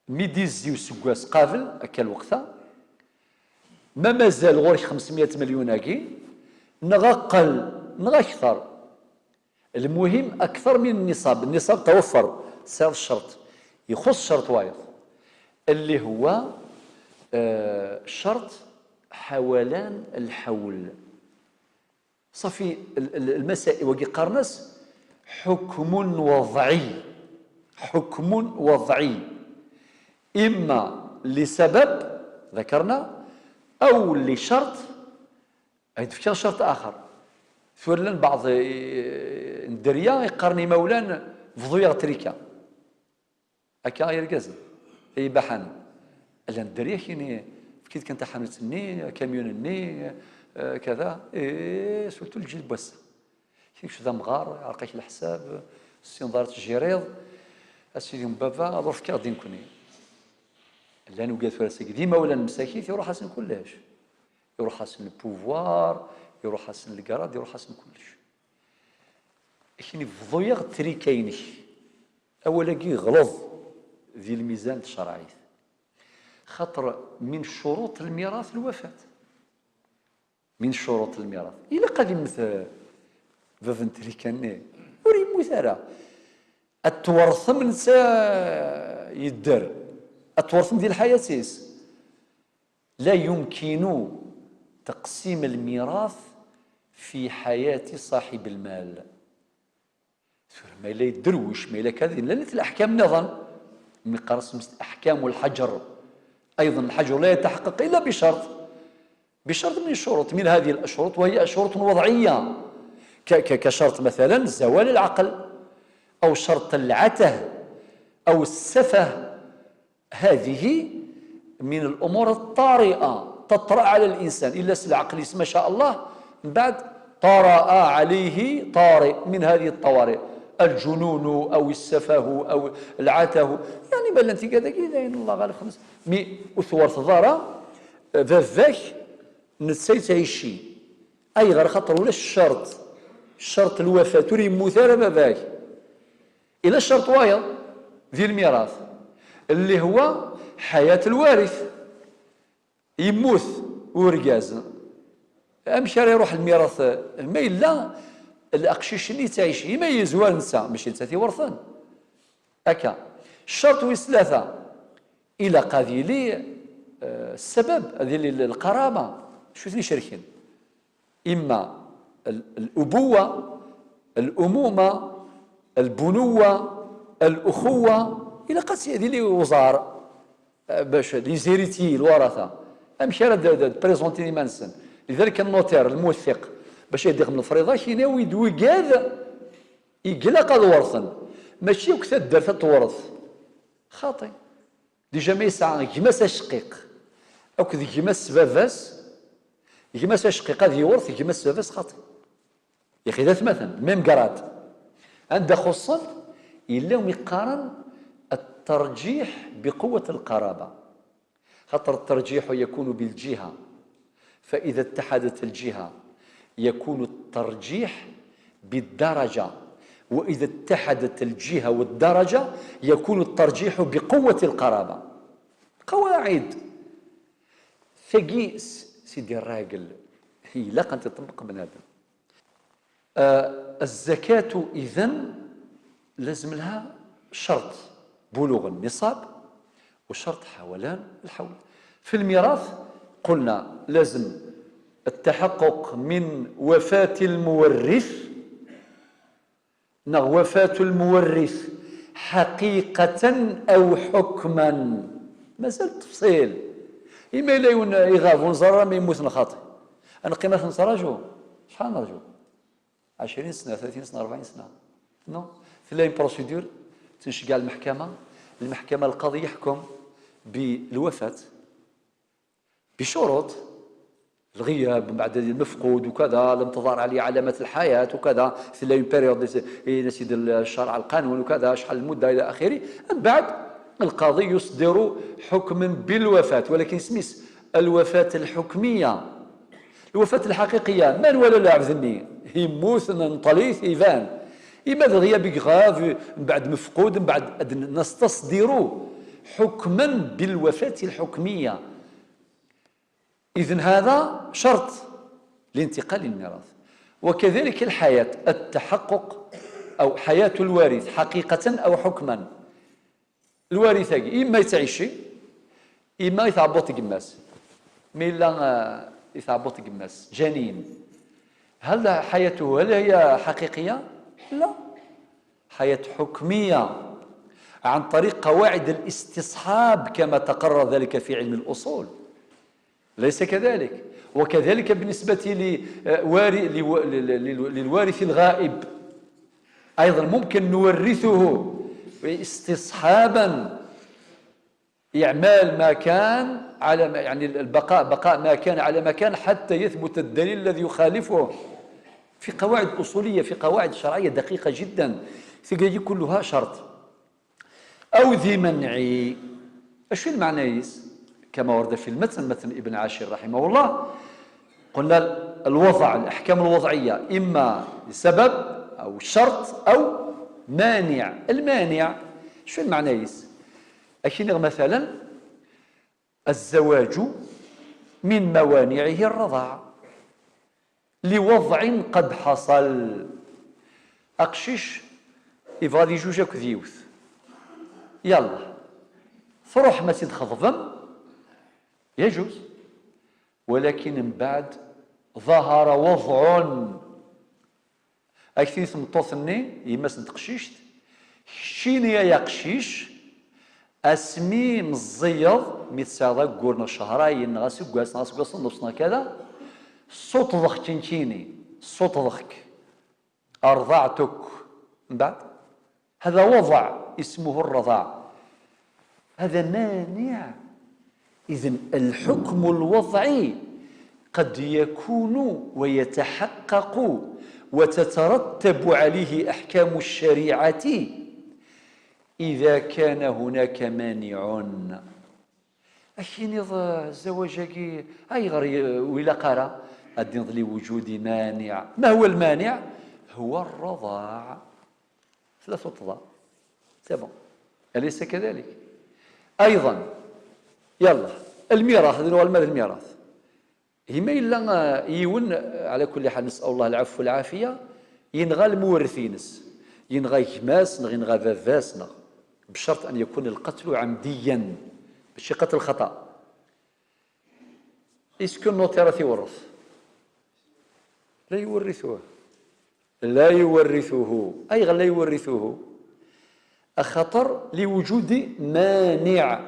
Mi d-izzi useggas qabel, akka lweqt-a, ma mazal ɣur-k xemsemya milyun-agi, neɣ aqel, neɣ akter. Lmuhim, akter min nniṣab. Nniṣab taweffer, tesɛiḍ ccerṭ. Ixuṣṣ ccerṭ wayeḍ. اللي هو, eh, ccerṭ حولان الحول. صافي، ال-، ال-، المسائل وكي قرنس حكم وضعي، حكم وضعي، إما لسبب ذكرنا أو لشرط. هاي تفكر شرط آخر. ثور لنا بعض، إيه، الدريا يقرني مولان فضو يغتريكا. Akka ay irgazen, ay ibaḥanen. Llan dderya-kini, fkit kan taḥanut-nni, akamyun-nni, eh, kada, eh, surtout lǧil n wass-a. Kečč d amɣar, iɛreq-ak leḥsab, ssineḍ ara tjiriḍ, a sidi n baba, ad ur fkiɣ din nekni. Llan ugad tura seg d imawlan msakit, iruḥ-asen kullec. Iruḥ-asen le pouvoir, iruḥ-asen le grade, iruḥ-asen kullec. Kini bḍu-yaɣ trika-inek. Awal-agi ɣleḍ di lmizan n tcerɛit. Xaṭer min ccuruṭ lmirat lwafat. Min ccuruṭ lmirat. Ilaq ad immet, eh, bab n trika-nni. Ur yemmut ara. Ad twertem netta yedder. Ad twertem di lḥayat-is. لا يمكن تقسيم الميراث في حياة صاحب المال. Tura, ma yella yedderwec, ma yella kada, llant الأحكام نظام. من قرص أحكام الحجر. أيضًا الحجر لا يتحقق إلا بشرط. بشرط من الشروط، من هذه الشروط، وهي شروط وضعية. ك-، ك-، كشرط مثلًا زوال العقل، أو شرط العته، أو السفه. هذه من الأمور الطارئة تطرأ على الإنسان، إلا سي العقل يسمى شاء الله، من بعد طرأ عليه طارئ من هذه الطوارئ، الجنون أو السفه أو العته، يعني ما لنتي كذا كذا، إن الله غالب خمس. مي أثور ثضارة، باباك نتسيت عيشي. أي غير خطر ولا الشرط، شرط الوفاة، تري موثرة باباك. إلا شرط وايض ذي الميراث اللي هو حياة الوارث. يموت ورقاز، أمشي راه يروح الميراث؟ ما إلا Aqcic-nni yettɛic, ima yezwar netta, mačči netta i t-iwerten. Akka. Ccerṭ wis tlata, ilaq ad yili, eh, ssebab, ad yili l-, lqaraba. Acu ten-icerken? Ima l-, الأبوة، الأمومة، البنوة، الأخوة. Ilaq ad yili uẓar, eh, bac les héritiers, lwaratha. Amek ara d, d, d présenter iman-nsen? Lidalik, النوتير, الموثق, bac ad d-ixdem lefriḍa, kinawi d wigad i ilaq ad werten. Mačči akk taddart ad tewret. Xaṭi. Déjà ma yesɛa gma-s aceqqiq akked gma-s s baba-s, gma-s aceqqiq ad yewret gma-s s baba-s, xaṭi. Yaxi d atmaten, même grade. Anda xuṣṣen, yella umi qqaren الترجيح بقوة القرابة. خاطر الترجيح يكون بالجهة، فإذا اتحدت الجهة يكون الترجيح بالدرجة، وإذا اتحدت الجهة والدرجة يكون الترجيح بقوة القرابة. قواعد. Tagi s-, sidi rragel, ilaq ad tt-iṭebbeq bnadem. آه، الزكاة إذن لازم لها شرط، بلوغ النصاب، وشرط حولان الحول. في الميراث قلنا لازم التحقق من وفاة المورث، نغ وفاة المورث حقيقة أو حكما. مازال التفصيل. إما إلا يون يغاب ونزرى ما يموت نخاطي. أنا قيمة نتراجو. شحال نرجو؟ عشرين سنة، ثلاثين سنة، أربعين سنة. Non. تلا une procédure تنشجع المحكمة، المحكمة القاضي يحكم بالوفاة بشروط، الغياب، من بعد المفقود وكذا، لم تظهر عليه علامات الحياة وكذا، تلا une période، إيه، نسيد الشرع، القانون وكذا، شحال المدة إلى آخره. من بعد القاضي يصدر حكما بالوفاة، ولكن سميس الوفاة الحكمية. الوفاة الحقيقية، ما نوالى العبد ني، يموت، نطليث، يبان. إما ذا غياب grave، من بعد مفقود، من بعد أد-، نستصدر حكما بالوفاة الحكمية. إذن هذا شرط لانتقال الميراث. وكذلك الحياة، التحقق أو حياة الوارث حقيقة أو حكما. الوارث إما يتعيشي، إما يتعبط قماس. مي لا، آه، يتعبط قماس. جنين. هل حياته، هل هي حقيقية؟ لا. حياة حكمية عن طريق قواعد الاستصحاب كما تقرر ذلك في علم الأصول. ليس كذلك. وكذلك بالنسبة لواري-، لو-، للوارث الغائب، أيضا ممكن نورثه استصحابا، إعمال ما كان على ما، يعني البقاء، بقاء ما كان على ما كان حتى يثبت الدليل الذي يخالفه، في قواعد أصولية، في قواعد شرعية دقيقة جدا. تلقى كلها شرط. أو ذي منع. أشو المعنى يس؟ كما ورد في المتن، متن ابن عاشر رحمه الله، قلنا الوضع، الأحكام الوضعية، إما سبب أو شرط أو مانع. المانع، شو المعنى يس؟ أكيد مثلا الزواج من موانعه الرضاع لوضع قد حصل. Aqcic يبغى ad يجوج أكد يوث. يلا. تروح ما تخضبم. يجوز. ولكن من بعد ظهر وضع. Ak-t-in tmeṭṭut-nni, yemma-s n teqcict, keččini ay aqcic, asmi meẓẓiyeḍ, mi tesɛiḍ aggur neɣ cehrayen, neɣ aseggas, neɣ aseggas n nnefs, neɣ kada, ssuṭḍeɣ-k nekkini, ssuṭḍeɣ-k, أرضعتك. Mbeɛd, هذا وضع اسمه الرضاع. هذا مانع. إذن الحكم الوضعي قد يكون ويتحقق وتترتب عليه أحكام الشريعة إذا كان هناك مانع. Ak-iniḍ, eh, zzawaj-agi, ayɣer i-, ur ilaq ara ad d-tiniḍ لوجود مانع؟ ما هو المانع؟ هو الرضاع. Tella tuṭḍa. C'est bon. أليس كذلك؟ أيضا، يلا، الميراث، هذا هو المال، الميراث. هما إلا، آه، يون، آه، على كل حال، نسأل الله العفو والعافية، Yenɣa lmuwerret-ines, yenɣa gma-s neɣ yenɣa baba-s neɣ, بشرط أن يكون القتل عمديا, mačči قتل خطأ. Est-ce que notaire ad t-iwerret? لا يورثه. لا يورثه. أيغ لا يورثه؟ أخطر لوجود مانع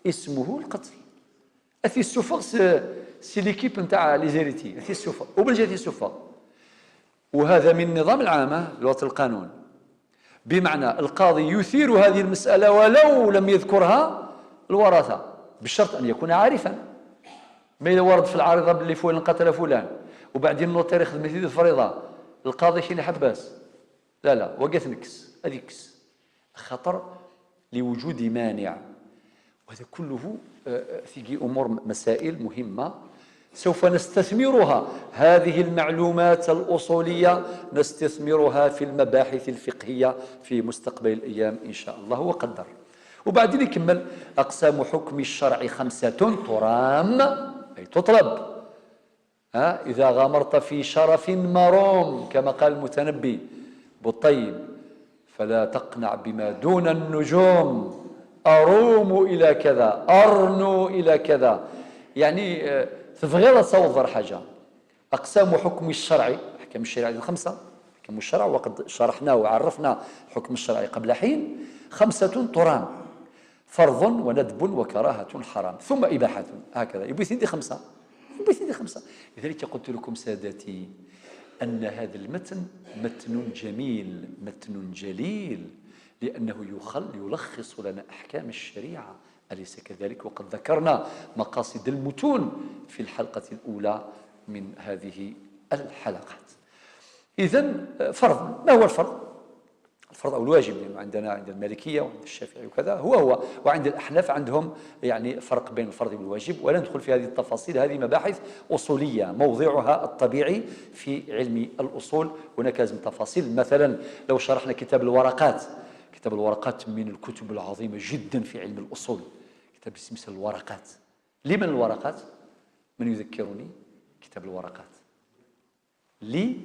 اسمه القتل. أثي السفغ سي ليكيب نتاع les héritiers. أثي السفغ. وبلجا أثي السفغ. وهذا من نظام العامة، لغة القانون. بمعنى القاضي يثير هذه المسألة ولو لم يذكرها الورثة، بشرط أن يكون عارفا. ما إذا ورد في العارضة باللي فلان قتل فلان، وبعدين النوتير يخدم يدير الفريضة، القاضي شين يحبس؟ لا، لا، وقت نكس، هذه كس. خطر لوجود مانع. وهذا كله آه، آه، ثيقي أمور، مسائل مهمة سوف نستثمرها. هذه المعلومات الأصولية نستثمرها في المباحث الفقهية في مستقبل الأيام إن شاء الله وقدر. وبعدين يكمل: أقسام حكم الشرع خمسة ترام، أي تطلب. ها؟ إذا غامرت في شرف مروم، كما قال المتنبي بالطيب: فلا تقنع بما دون النجوم، أروم إلى كذا، أرنو إلى كذا. يعني آه، تبغي تصور حاجة. أقسام حكم الشرع، أحكام الشريعة الخمسة، أحكام الشرع، وقد شرحنا وعرفنا حكم الشرع قبل حين، خمسة ترام: فرض وندب وكراهة حرام ثم إباحة. هكذا يبوي سيدي خمسة، يبوي سيدي خمسة. لذلك قلت لكم سادتي أن هذا المتن متن جميل، متن جليل، لأنه يخل يلخص لنا أحكام الشريعة، أليس كذلك؟ وقد ذكرنا مقاصد المتون في الحلقة الأولى من هذه الحلقات. إذن فرض، ما هو الفرض؟ الفرض أو الواجب، لأنه عندنا عند المالكية وعند الشافعي وكذا هو هو، وعند الأحناف عندهم يعني فرق بين الفرض والواجب، ولا ندخل في هذه التفاصيل، هذه مباحث أصولية موضعها الطبيعي في علم الأصول، هناك لازم تفاصيل. مثلا لو شرحنا كتاب الورقات، كتاب الورقات من الكتب العظيمة جدا في علم الأصول، كتاب اسمه الورقات. لمن الورقات؟ من يذكرني؟ كتاب الورقات لي،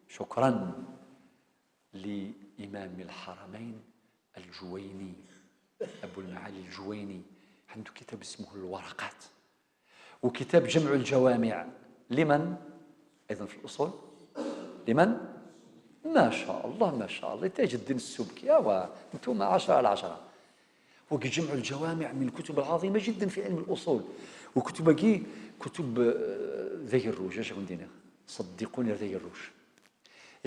شكرا، لإمام الحرمين الجويني، أبو المعالي الجويني، عنده كتاب اسمه الورقات، وكتاب جمع الجوامع. لمن؟ أيضا في الأصول. لمن؟ ما شاء الله، ما شاء الله، تاج الدين السبكي. يا وا، أنتم عشرة على عشرة. وكي جمع الجوامع من الكتب العظيمة جدا في علم الأصول. وكتب كي كتب آه، ذي الروج، اش غندينا؟ صدقوني، ذي الروج.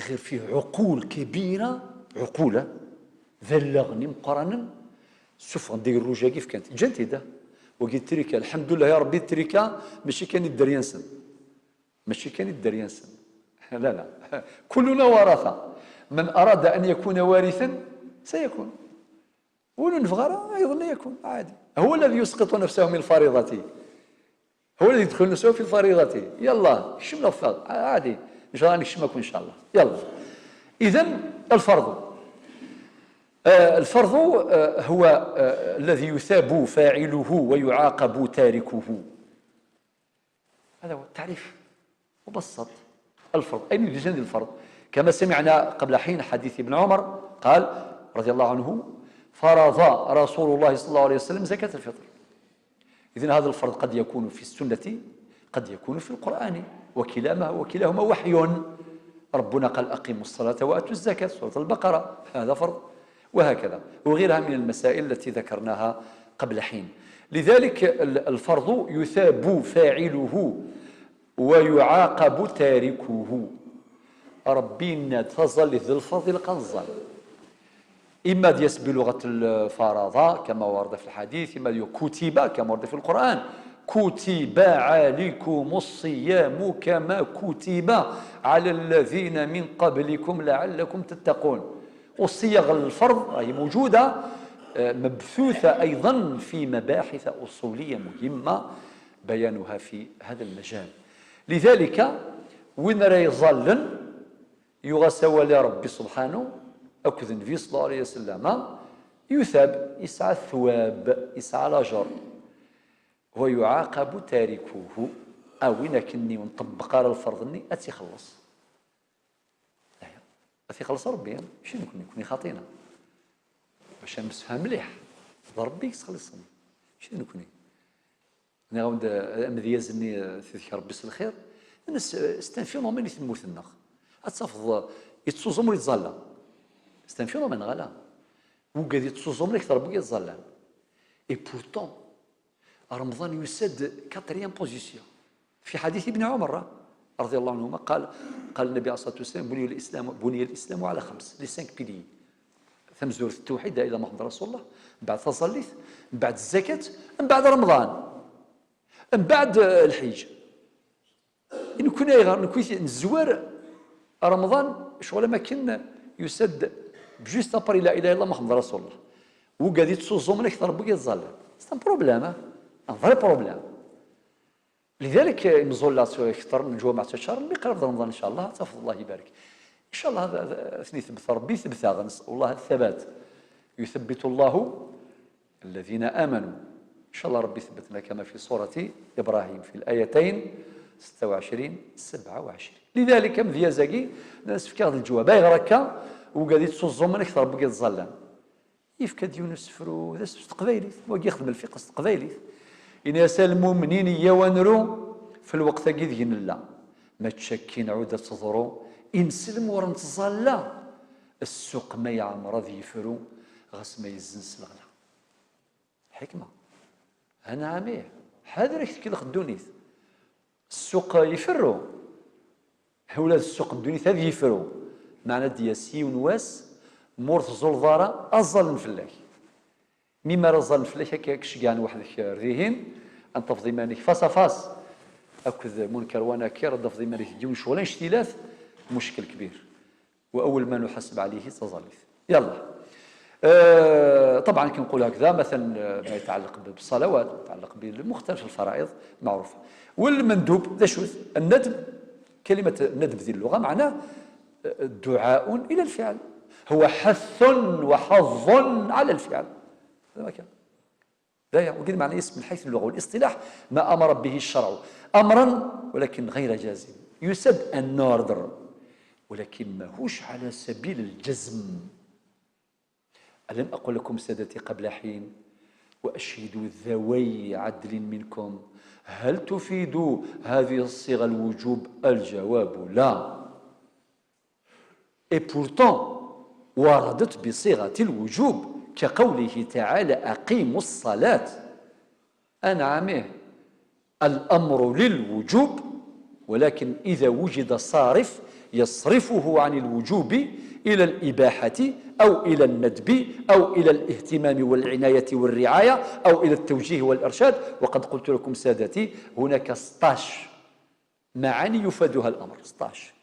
غير فيه عقول كبيرة، عقولة، ذا اللغني مقارنة. شوف، غندير الروج كيف كانت. جنت يده. وقلت تريكا، الحمد لله يا ربي، تريكا ماشي كان يدريانسن. ماشي كان يدريانسن. لا، لا. كلنا ورثة. من أراد أن يكون وارثا سيكون. ولو نفغر أيضا لا يكون، عادي. هو الذي يسقط نفسه من الفريضة، هو الذي يدخل نفسه في الفريضة. يلا، كشم الأفضل، عادي. إن شاء الله نكشمكم إن شاء الله. يلا. إذن الفرض. آه، الفرض آه، هو آه، الذي يثاب فاعله ويعاقب تاركه. هذا هو التعريف مبسط. الفرض، أين يوجد الفرض؟ كما سمعنا قبل حين حديث ابن عمر قال رضي الله عنه: فرض رسول الله صلى الله عليه وسلم زكاة الفطر. إذن هذا الفرض قد يكون في السنة، قد يكون في القرآن، وكلاما وكلاهما وحي. ربنا قال: أقيموا الصلاة وآتوا الزكاة، سورة البقرة، هذا فرض، وهكذا، وغيرها من المسائل التي ذكرناها قبل حين. لذلك ال- الفرض يثاب فاعله ويعاقب تاركه. ربي إن تظل ذي الفضل قنزل. إما ديس بلغة الفرض كما ورد في الحديث، إما ديو كتب كما ورد في القرآن: كتب عليكم الصيام كما كتب على الذين من قبلكم لعلكم تتقون. والصيغ الفرض راهي موجودة، آه، مبثوثة أيضا في مباحث أصولية مهمة بيانها في هذا المجال. لذلك وين راه يظلن يغسى ولي ربي سبحانه أكد النبي صلى الله عليه وسلم يثاب، يسعى الثواب، يسعى الأجر، ويعاقب تاركه. أوين كني ونطبق على الفرض ني أتي خلص. Ad t-ixelleṣ Ṛebbi, mačči d nekni, nekni xaṭina. Bac ad nemsefham mliḥ, d Ṛebbi i yettxelliṣen, mačči d nekni. Nniɣ-awen-d, eh, amedyaz-nni, eh, tidek Ṛebbi s lxir, nnes, eh, c'est un phénomène i tmurt-nneɣ. Ad tafeḍ, eh, yettuẓum ur yettẓalla. C'est un phénomène, neɣ ala? Wugad yettuẓumen akter n wugad yettẓallan. Et pourtant, Remḍan yusa-d quatrième position. في حديث ابن عمر رضي الله عنهما قال، قال النبي عليه الصلاة والسلام: بني الإسلام، بني الإسلام على خمس، les cinq piliers. Tamezwarut, التوحيد، لا إله إلا محمد رسول الله، من بعد taẓallit, من بعد الزكاة, من بعد رمضان, من بعد, eh, الحج. Nekkni ayɣer? Nekkni nezwar Remḍan, ccɣel am akken yusa-d juste après لا إله إلا محمد رسول الله. Wugad yettuẓumen akter n wugad yettẓallan. C'est un problème, hein? Un vrai problème. لذلك, eh, imẓulla ttwaktren, lǧumaɛ ttwaččaren, mi qrib d Remḍan, إن شاء الله, ad tafeḍ Allah ibarek. إن شاء الله, ad, ad, ad ten-ithebbat Ṛebbi, ithebbat-aɣ, نسأل الله الثبات. يثبت الله الذين آمنوا. إن شاء الله Ṛebbi ithebbet-aɣ كما في سورة إبراهيم في الآيتين ستة وعشرين سبعة وعشرين. لذلك, amedyaz-agi, ad as-fkeɣ d lǧawab. Ayɣer akka wugad yettuẓumen akter n wugad yettẓallan? Yefka-d yiwen n usefru d asefru s teqbaylit, wagi ixdem lfiqh s teqbaylit. Ini-as: a lmumnin, iyyaw ad nru f lweqt-agi deg nella, mačči akken ɛud ad teḍru, i nsellem ur nettẓalla, ssuq ma yeɛmer ad yefru, ɣas ma yezzen s leɣla. Ḥikma. Anɛam ih, ḥader ad k-tkellex ddunit. Ssuq iferru. Ula d ssuq n ddunit ad yefru. Meɛna ad d-yas yiwen wass, ma ur teẓẓulleḍ ara, ad ẓẓallen fell-ak. Mi ara ẓẓallen fell-ak, akka ad k-ceggɛen weḥd-k ar dihin, ad tafeḍ iman-ik face à face akked Munker wa Nakir, ad tafeḍ iman-ik deg yiwen ccɣel annect-ilat, muckil kbir. وأول ما نحاسب عليه d taẓallit. يلا. آه، طبعًا كي نقول هكذا، مثلًا، آه، ما يتعلق ب-، بالصلوات، ما يتعلق بمختلف الفرائض معروفة. والمندوب، ذا شوث، الندب، كلمة الندب ذي اللغة معناه، آه، دعاء إلى الفعل. هو حث وحظ على الفعل. هذا ما كان. لا، وقد معنى اسم من حيث اللغة والاصطلاح ما أمر به الشرع أمرا ولكن غير جازم. يسد النوردر، ولكن ماهوش على سبيل الجزم. ألم أقل لكم سادتي قبل حين: وأشهدوا ذوي عدل منكم؟ هل تفيد هذه الصيغة الوجوب؟ الجواب لا. Et pourtant وردت بصيغة الوجوب كقوله تعالى: أقيموا الصلاة. أنعمه، الأمر للوجوب، ولكن إذا وجد صارف يصرفه عن الوجوب إلى الإباحة أو إلى الندب أو إلى الاهتمام والعناية والرعاية أو إلى التوجيه والإرشاد. وقد قلت لكم سادتي، هناك ستاش معاني يفادها الأمر، ستاش.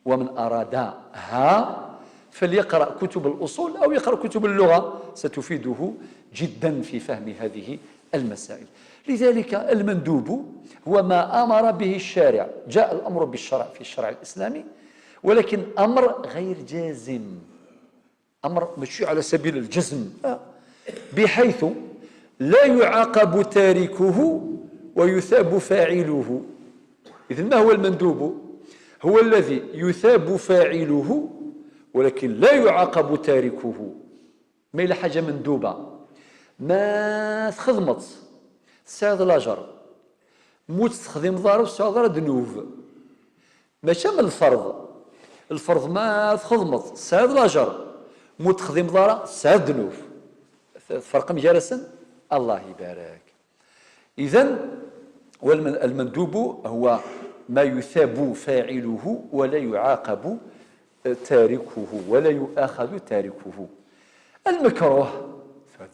ومن أرادها فليقرأ كتب الأصول أو يقرأ كتب اللغة، ستفيده جدًا في فهم هذه المسائل. لذلك المندوب هو ما أمر به الشارع، جاء الأمر بالشرع في الشرع الإسلامي، ولكن أمر غير جازم. أمر ماشي على سبيل الجزم، لا. بحيث لا يعاقب تاركه ويثاب فاعله. إذن ما هو المندوب؟ هو الذي يثاب فاعله ولكن لا يعاقب تاركه. ما إلا حاجة مندوبة ما تخدمت سعد الأجر، موت تخدم ضار وسعد ذنوب. ماشي من الفرض. الفرض ما تخدمت، سعد الأجر. مو تخدم ضارة، سعد الذنوب. فرق مجالسا؟ الله يبارك. إذن، والمن-، المندوب هو ما يثاب فاعله ولا يعاقب تاركه، ولا يؤاخذ تاركه. المكروه،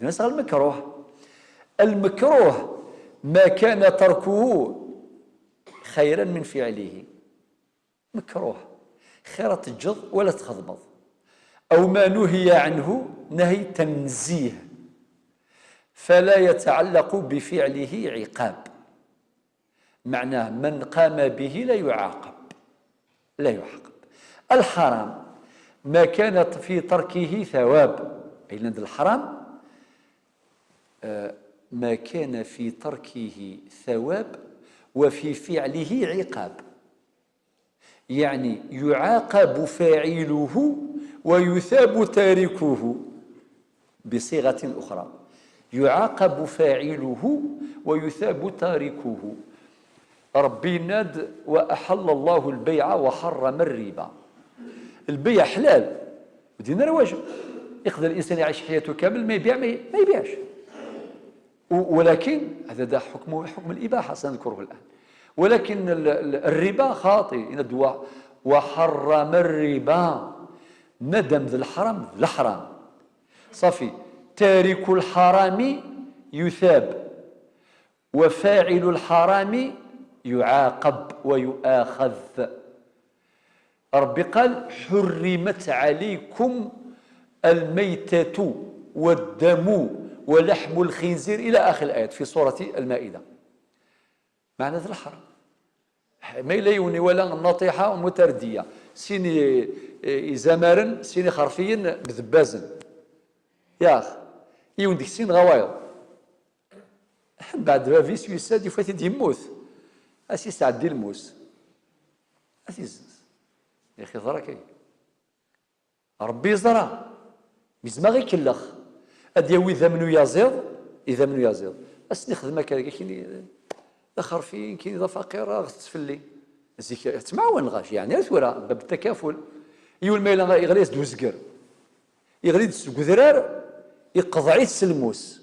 الناس على المكروه. المكروه ما كان تركه خيرا من فعله. مكروه، خير تجض ولا تخضمض. أو ما نهي عنه نهي تنزيه، فلا يتعلق بفعله عقاب. معناه من قام به لا يعاقب، لا يعاقب. الحرام ما كان في تركه ثواب، أي الحرام، آه، ما كان في تركه ثواب وفي فعله عقاب. يعني يعاقب فاعله ويثاب تاركه، بصيغة أخرى، يعاقب فاعله ويثاب تاركه. ربي يناد: "وأحل الله البيع وحرم الربا". البيع حلال، ودينا رواجه. يقدر الإنسان يعيش حياته كامل ما يبيع، ما ي-، ما يبيعش. و-، ولكن هذا، ده حكمه حكم الإباحة، سنذكره الآن. ولكن ال-، ال-، الربا خاطئ، إن الدواء: "وحرم الربا". ندم ذي الحرام، ذي الحرام. صافي. تارك الحرام يثاب، وفاعل الحرام يعاقب ويؤاخذ. ربي قال: "حرمت عليكم الميتة والدم ولحم الخنزير"، إلى آخر الآيات في سورة المائدة. معنى ذي الحرام. ما إلا يوني ولا النطيحة متردية. سيني، إيه، زمارن، سيني خرفيين بذبازن. ياخ، يون ديك سين غوايض. بعد بابيس يساد يفات يموت. أسي سعدي الموس. أسي زنز. يا أخي، ضرك إيه؟ ربي يزرع. ميزما غير كلخ. أد يوي ذا منو يازيض، إذا منو يازيض. أسني خدمة كذا، كيني ذا خرفين، كيني ذا فقير، راه غتفلي. زيك، تمعاون غاش، يعني، ثورة، باب التكافل. يول ما إلا يغلي يسد وزقر. يغلي يسد وزقر، يقضعي السلموس.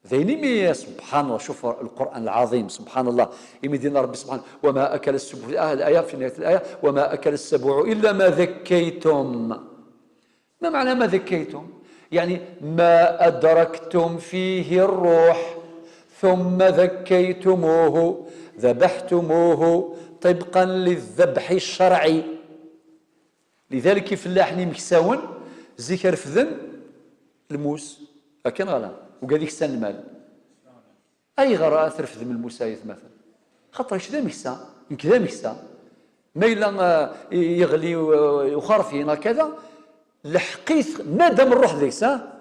ذيني مي سبحان الله، شوف القرآن العظيم، سبحان الله. يمدينا ربي سبحانه: "وما أكل السبع"، آه، الآية في نهاية الآية: "وما أكل السبع إلا ما ذكيتم". ما معنى ما ذكيتم؟ يعني ما أدركتم فيه الروح ثم ذكيتموه، ذبحتموه طبقا للذبح الشرعي. لذلك يفلاحن يمكساون زيك رفدن الموس، أكن غلا، وقال يكسان المال. أيغر ترفدم الموس أيتماثل؟ خاطر كذا مكسا، كذا مكسا. ما إلا، آه، يغلي، آه، وخرفين هكذا، لحقيت مادام الروح ذيك سا.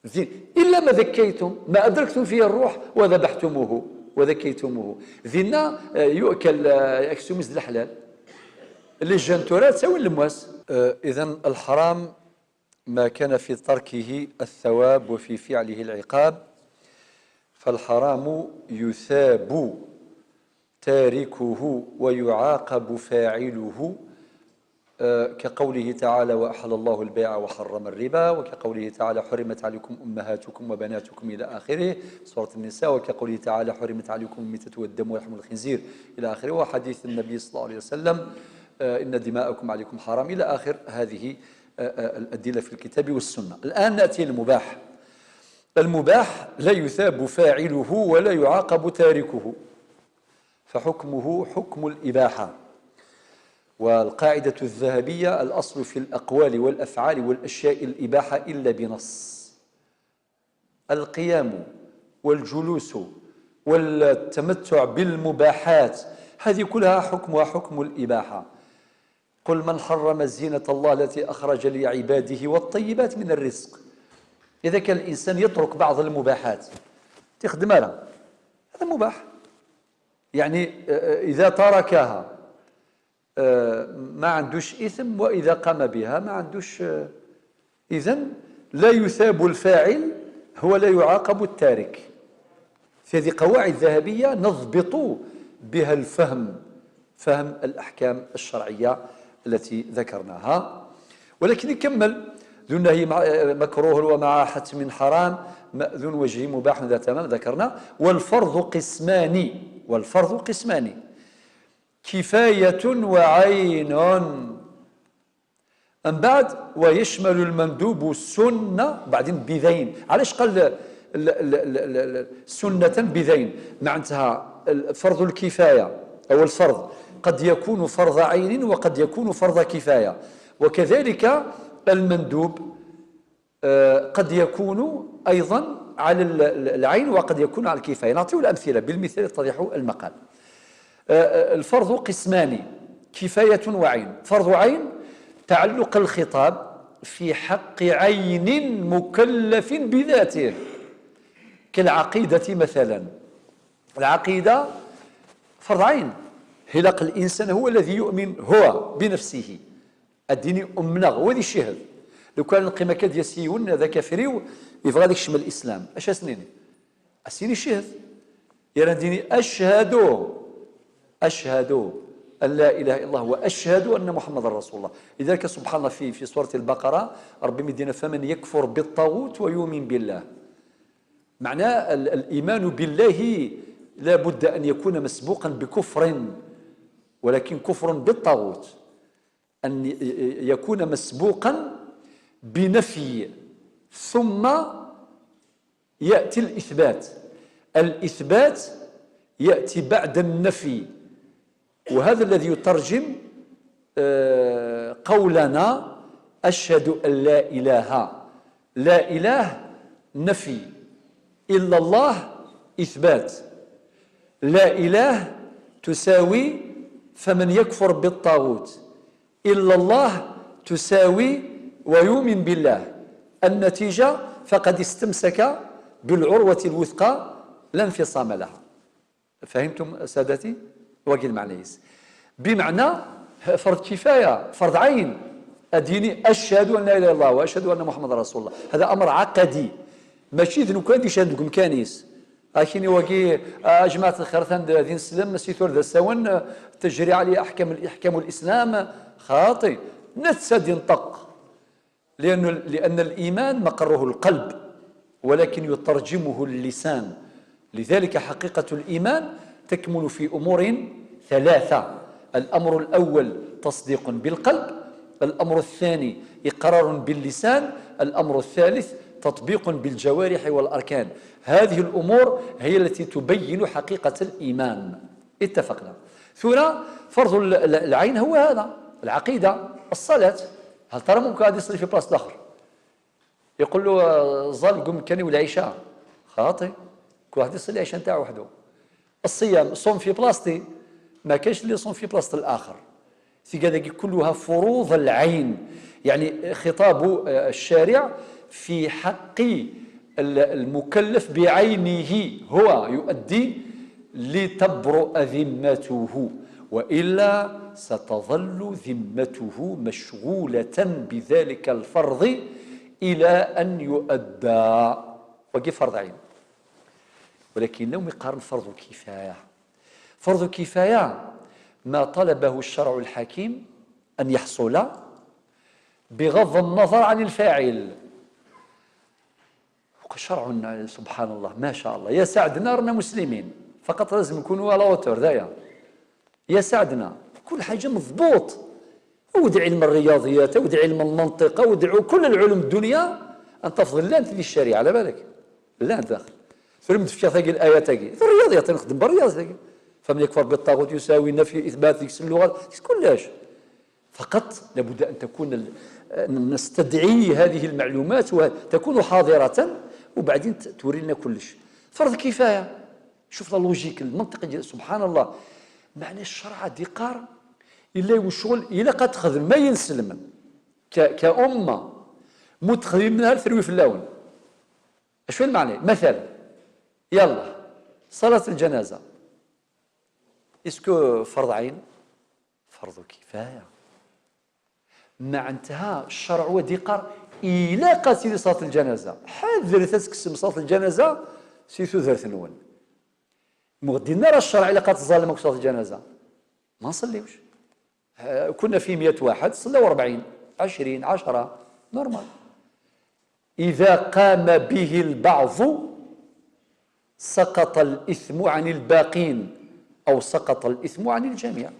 زين، إلا ما ذكيتم، ما أدركتم فيه الروح وذبحتموه، وذكيتموه. ذينا، آه، يؤكل، آه، أكسوميز الحلال. اللي جان تورا تساوي المواس. آه، إذن الحرام ما كان في تركه الثواب وفي فعله العقاب، فالحرام يثاب تاركه ويعاقب فاعله، آه، كقوله تعالى: "وأحل الله البيع وحرم الربا"، وكقوله تعالى: "حرمت عليكم أمهاتكم وبناتكم"، إلى آخره، سورة النساء، وكقوله تعالى: "حرمت عليكم الميتة والدم ولحم الخنزير"، إلى آخره، وحديث النبي صلى الله عليه وسلم: آه، "إن دماءكم عليكم حرام"، إلى آخر هذه، آه، آه، الأدلة في الكتاب والسنة. الآن نأتي للمباح. المباح لا يثاب فاعله ولا يعاقب تاركه، فحكمه حكم الإباحة. والقاعدة الذهبية: "الأصل في الأقوال والأفعال والأشياء الإباحة إلا بنص". القيام والجلوس والتمتع بالمباحات، هذه كلها حكمها حكم الإباحة. "قل من حرم زينة الله التي أخرج لعباده والطيبات من الرزق". إذا كان الإنسان يترك بعض المباحات، تخدم هذا، هذا مباح. يعني، آه، إذا تركها، آه، ما عندوش إثم، وإذا قام بها ما عندوش، آه، إذن لا يثاب الفاعل ولا يعاقب التارك. في هذه قواعد ذهبية نضبط بها الفهم، فهم الأحكام الشرعية التي ذكرناها. ولكن يكمل: "ذو النهي مع-، مكروه ومع حتم حرام، ذو وجه مباح"، ذا تمام ذكرنا. "والفرض قسمان"، والفرض قسمان: "كفاية وعين". من بعد: "ويشمل المندوب سنة"، بعدين بذين. علاش قال ل-، ل-، ل-، ل-، ل-، ل-، "سنة بذين"؟ معناتها ال-، فرض الكفاية أو الفرض قد يكون فرض عين وقد يكون فرض كفاية، وكذلك المندوب، آه، قد يكون أيضًا على ال-، ال-، العين وقد يكون على الكفاية. نعطي الأمثلة بالمثال يتضح المقال. آه، آه، الفرض قسمان: كفاية وعين. فرض عين: تعلق الخطاب في حق عين مكلف بذاته، كالعقيدة مثلًا. العقيدة فرض عين، Ilaq الإنسان هو الذي يؤمن هو بنفسه. Ad d-yini umneɣ, wa ad icehhed. Lukan neqqim akka ad d-yas yiwen d akafriw, yebɣa ad ikcem lislam. Acu ad as-nini? Ad as-yini cehhed. Yerna ad d-yini أشهد أشهد أن لا إله إلا الله وأشهد أن محمدا رسول الله. لذلك سبحان الله في في سورة البقرة ربي يدينا: فمن يكفر بالطاغوت ويؤمن بالله. معناه ال- الإيمان بالله لا بد أن يكون مسبوقا بكفر، ولكن كفر بالطاغوت، أن ي- ي- يكون مسبوقا بنفي، ثم يأتي الإثبات. الإثبات يأتي بعد النفي، وهذا الذي يترجم آه، قولنا: أشهد أن لا إله. لا إله نفي، إلا الله إثبات. لا إله تساوي فمن يكفر بالطاغوت، إلا الله تساوي ويؤمن بالله. النتيجة فقد استمسك بالعروة الوثقى لا انفصام لها. فهمتم سادتي؟ Wagi lmeɛna-is. بمعنى فرض كفاية، فرض عين. Ad d-yini: أشهد أن لا إله إلا الله وأشهد أن محمدا رسول الله. هذا أمر عقدي. Mačči d lukan d-icehhed deg umkan-is. Akini wagi, a jmaɛt lxir, atan d, d ineslem, si tura d asawen, تجري عليه أحكام ال-، أحكام الإسلام. خاطي. Netta ad d-yenṭeq. لأن، لأن الإيمان مقره القلب، ولكن يترجمه اللسان. لذلك حقيقة الإيمان تكمن في أمور ثلاثة. الأمر الأول تصديق بالقلب، الأمر الثاني إقرار باللسان، الأمر الثالث تطبيق بالجوارح والأركان. هذه الأمور هي التي تبين حقيقة الإيمان. اتفقنا. Tura فرض ال-، ال-، العين هو هذا، العقيدة، الصلاة. هل ترى ممكن واحد يصلي في بلاصة الآخر؟ يقول له: آه، ظل قم كان والعشاء. خاطي. كل واحد يصلي العشاء نتاعو وحده. الصيام، صوم في بلاصتي، ما كاينش اللي يصوم في بلاصة الآخر. Tigad-agi كلها فروض العين، يعني خطاب، آه، الشارع في حق ال-، المكلف بعينه، هو يؤدي لتبرؤ ذمته، وإلا ستظل ذمته مشغولة بذلك الفرض إلى أن يؤدى. Wagi فرض عين. ولكن لو يقارن فرض كفاية، فرض كفاية ما طلبه الشرع الحكيم أن يحصل بغض النظر عن الفاعل. شرعنا سبحان الله ما شاء الله، يا سعدنا رانا مسلمين، فقط لازم نكونوا على وتر دايا. يا سعدنا كل حاجة مضبوط، أود علم الرياضيات، أود علم المنطق، أود ع-، كل العلوم الدنيا أن تفضل لانت في الشريعة، على بالك؟ لانت داخل. ثم تفكر تاقي الآية تاقي. الرياضيات نخدم بالرياضيات تاقي. فمن يكفر بالطاغوت يساوي نفي إثبات ديك اللغة، كلش. فقط لابد أن تكون ال-، نستدعي هذه المعلومات وتكون حاضرة، وبعدين ت-، توري لنا كلش. فرض كفاية. شوف la logique، المنطق ديال، سبحان الله. معنى الشرع ديقار، إلا يوشغل، إلا قد تخدم ما ينسلمن ك-، كأمة متخدمين نهار ثروي في اللون. شو المعنى؟ مثلا، يلا، صلاة الجنازة. Est-ce que فرض عين؟ فرض كفاية. معناتها الشرع هو ديقار إلا قاتل صلاة الجنازة. حذر تسكسم صلاة الجنازة، سي ثو ذرث نون. مغدينا راه الشرع إلا قاتل ظالم صلاة الجنازة. ما نصليوش. آه، كنا في مية واحد، صلوا أربعين، عشرين، عشرة، normal. إذا قام به البعض سقط الإثم عن الباقين، أو سقط الإثم عن الجميع،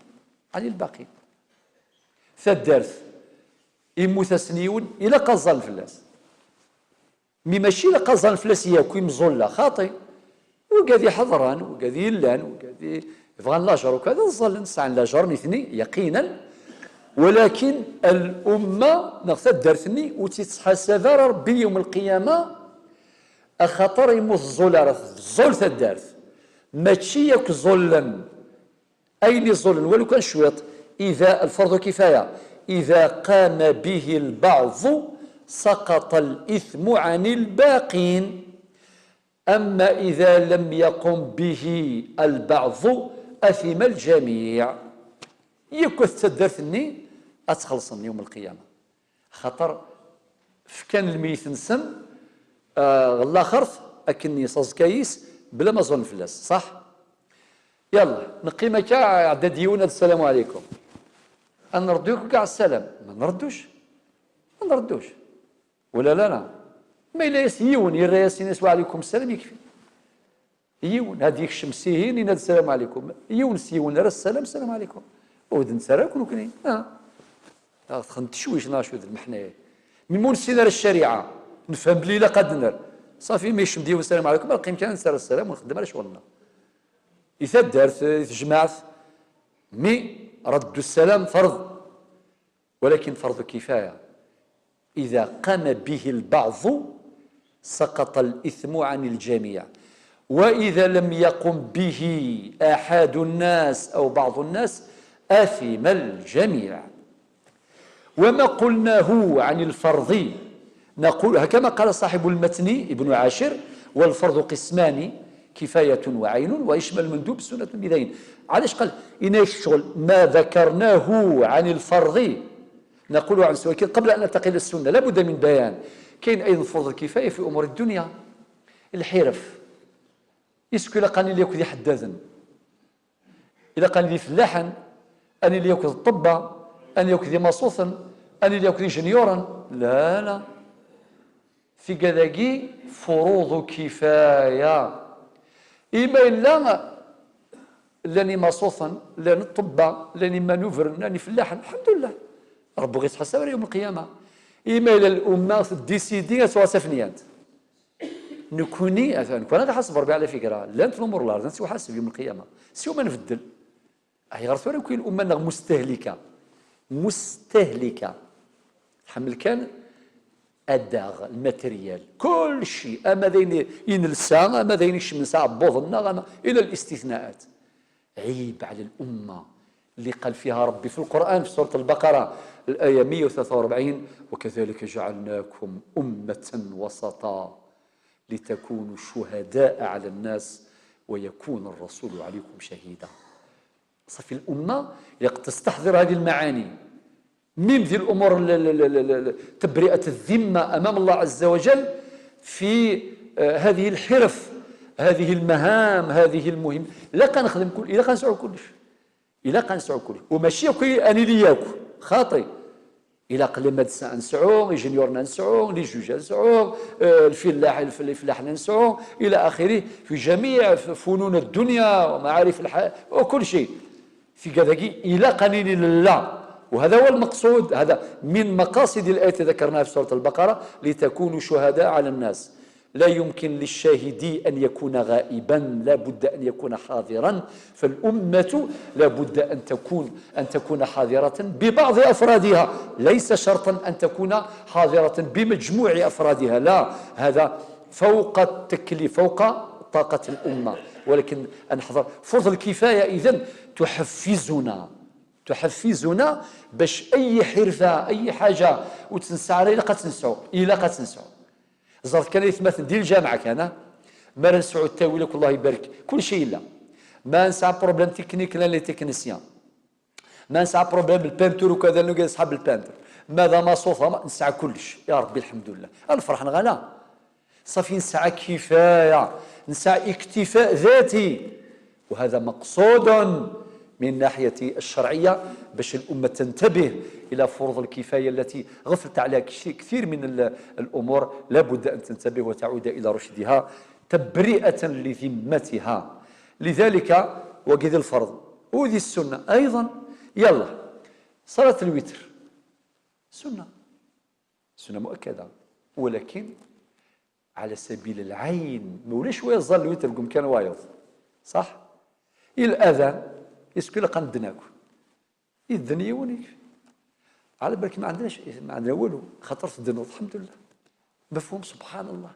عن الباقين. Taddart, immut-asen yiwen, ilaq ad ẓẓallen fell-as. Mi mačči ilaq ad ẓẓallen fell-as yakk imẓulla, xaṭi. Wigad iḥeḍren, wigad yellan, wigad i-, yebɣan lajer, ukad ad ẓẓallen, sɛan lajer nitni, yaqinan. Walakin al-umma neɣ taddart-nni ur tt-ittḥasab ara Rebbi yawm lqiyama, axaṭer immut ẓẓul ara tẓul taddart. Mačči yakk ẓullen. Ayen iẓullen, walu kan cwiṭ, إذا الفرض كفاية، إذا قام به البعض سقط الإثم عن الباقين. أما إذا لم يقم به البعض أثم الجميع. Yakk at taddart-nni ad tt-xellṣen yawm lqiyama. Xaṭer fkan lmeyyet-nsen, ah, ɣer laxert akken yeṣaẓkay-is bla ma ẓuren fell-as, ṣaḥ? Yalla, neqqim akka, iɛedda-d yiwen ad ssalamu ɛlikum. Ad nreddu yakk kkaɛ ssalam. Ma nredduc? Ma nredduc. Wala la, la. Ma yella-yas yiwen, yerra-yas, ini-as wa ɛlikum ssalam, yekfi. Yiwen, ad yekcem sihin, yenna-d ssalam ɛlikum. Yiwen s yiwen, yerra ssalam, ssalam ɛlikum. Ur d-nettarra akk nekkni. Ah. Ad xen tecwic neɣ acu d lmeḥna-agi. Mi ur nessin ara ccariɛa, nefhem belli ilaq ad d-nerr. Ṣafi, mi yekcem-d yiwen ssalam ɛlikum, ad neqqim kan nettarra ssalam ur nxeddem ara ccɣel-nneɣ. I taddart, i tejmaɛt, mi raddu ssalam فرض، ولكن فرض كفاية. إذا قام به البعض سقط الإثم عن الجميع، وإذا لم يقم به أحد الناس أو بعض الناس أثم الجميع. وما قلناه عن الفرض نقول، كما قال صاحب المتن ابن عاشر: والفرض قسمان، كفاية وعين، ويشمل المندوب سنة بذين. علاش قال إن الشغل ما ذكرناه عن الفرض نقول عن سواء، قبل أن ننتقل إلى السنة لا بد من بيان. كاين أيضا فرض الكفاية في أمور الدنيا، الحرف. Est-ce que ilaq ad nili akked iḥeddaden, ilaq ad nili d ifellaḥen, ad nili akked ṭṭebba, ad nili akked imaṣuten, ad nili akked ijenyuren. La, la. Tigad-agi furuḍu kifaya. Ima yella llan imaṣuten, llan ṭṭebba, llan imanuvren, llan ifellaḥen, lḥemdullah. Rebbi ur yettḥasab ara yawm lqiyama. Ima yella l'umma teddisidi ad tuɣal d tafenyant. Nekkni, atan, nekkni ad ixaseb Rebbi ɛla fikra. Llant lumuṛ n lard, ad nettwaḥaseb yawm lqiyama. Siwa ma nbeddel. Ayɣer tura akk i lumma-nneɣ mustahlika? Mustahlika. Tḥemmel kan adaɣ, lmateryal. Kulci, ama d ayen i nelsa, ama d ayen ikecmen s aɛebbuḍ-nneɣ, ama ila listitnaat. عيب على الأمة اللي قال فيها ربي في القرآن في سورة البقرة الآية مية وثلاثة وأربعين: وكذلك جعلناكم أمة وسطا لتكونوا شهداء على الناس ويكون الرسول عليكم شهيدا. صافي، الأمة اللي قد تستحضر هذه المعاني، même في الأمور ال-، ال-، ال-، ال-، ال-، تبرئة الذمة أمام الله عز وجل، في، آه، هذه الحرف، هذه المهام، هذه المهم، إلا كان نخدم كل، إلا كان نسعو كلش، إلا كان نسعو كلش، وماشي كي أنا لي ياكو خاطي. إلا قل مدرسة نسعو، إنجنيور نسعو، لي جوج نسعو، آه، الفلاح، الف-، الفلاح نسعو، إلى آخره، في جميع ف-، فنون الدنيا ومعارف الحياة وكل شيء. Tigad-agi ilaq ad nini nella. وهذا هو المقصود، هذا من مقاصد الآية التي ذكرناها في سورة البقرة: لتكونوا شهداء على الناس. لا يمكن للشاهد أن يكون غائبا، لا بد أن يكون حاضرا. فالأمة لا بد أن تكون، أن تكون حاضرة ببعض أفرادها، ليس شرطا أن تكون حاضرة بمجموع أفرادها، لا، هذا فوق التكليف، فوق طاقة الأمة. ولكن نحضر فرض الكفاية، إذن تحفزنا، تحفزنا باش أي حرفة، أي حاجة وتنسى عليها، إلا قد تنسعو، إلا قد تنسعو. زرت كان يثمثن ديال الجامعة كان، ما نسعو التاويل، الله يبارك، كل شيء إلا. ما نسعى problème technique، لا، les techniciens. ما نسعى problème البانتور وكذا، نلقى أصحاب البانتور. ماذا ما صوفة، ما نسعى كلش. يا ربي، الحمد لله. أنا فرحان غلا. صافي، نسعى كفاية، نسعى اكتفاء ذاتي، وهذا مقصود من ناحية الشرعية، باش الأمة تنتبه إلى فروض الكفاية التي غفلت عليها كشي-، كثير من ال-، الأمور، لا بد أن تنتبه وتعود إلى رشدها تبرئة لذمتها. لذلك وقد الفرض وذي السنة أيضا. يلا، صلاة الوتر سنة، سنة مؤكدة، ولكن على سبيل العين، ما ولاش ويا الظل الوتر قم كان وايض، صح؟ إلى الأذان يسكن لقى ندناكو. إذن يونيك. على بالك ما عندناش، ما عندنا والو، خاطر تدنو، الحمد لله. مفهوم؟ سبحان الله.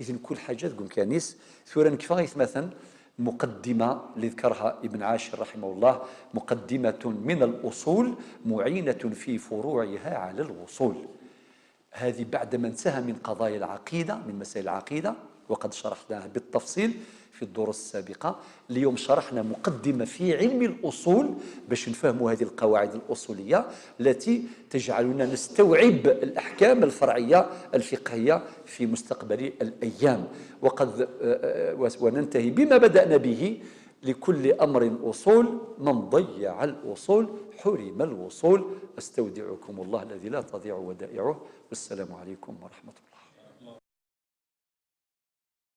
إذن كل حاجة تقوم كانيس. ثورا نكفى مثلا مقدمة اللي ذكرها ابن عاشر رحمه الله، مقدمة من الأصول معينة في فروعها على الوصول. هذه بعدما انتهى من قضايا العقيدة، من مسائل العقيدة، وقد شرحناه بالتفصيل في الدروس السابقة. اليوم شرحنا مقدمة في علم الأصول باش نفهموا هذه القواعد الأصولية التي تجعلنا نستوعب الأحكام الفرعية الفقهية في مستقبل الأيام. وقد، آه، آه، وننتهي بما بدأنا به: لكل أمر أصول، من ضيع الأصول حرم الوصول. أستودعكم الله الذي لا تضيع ودائعه، والسلام عليكم ورحمة الله.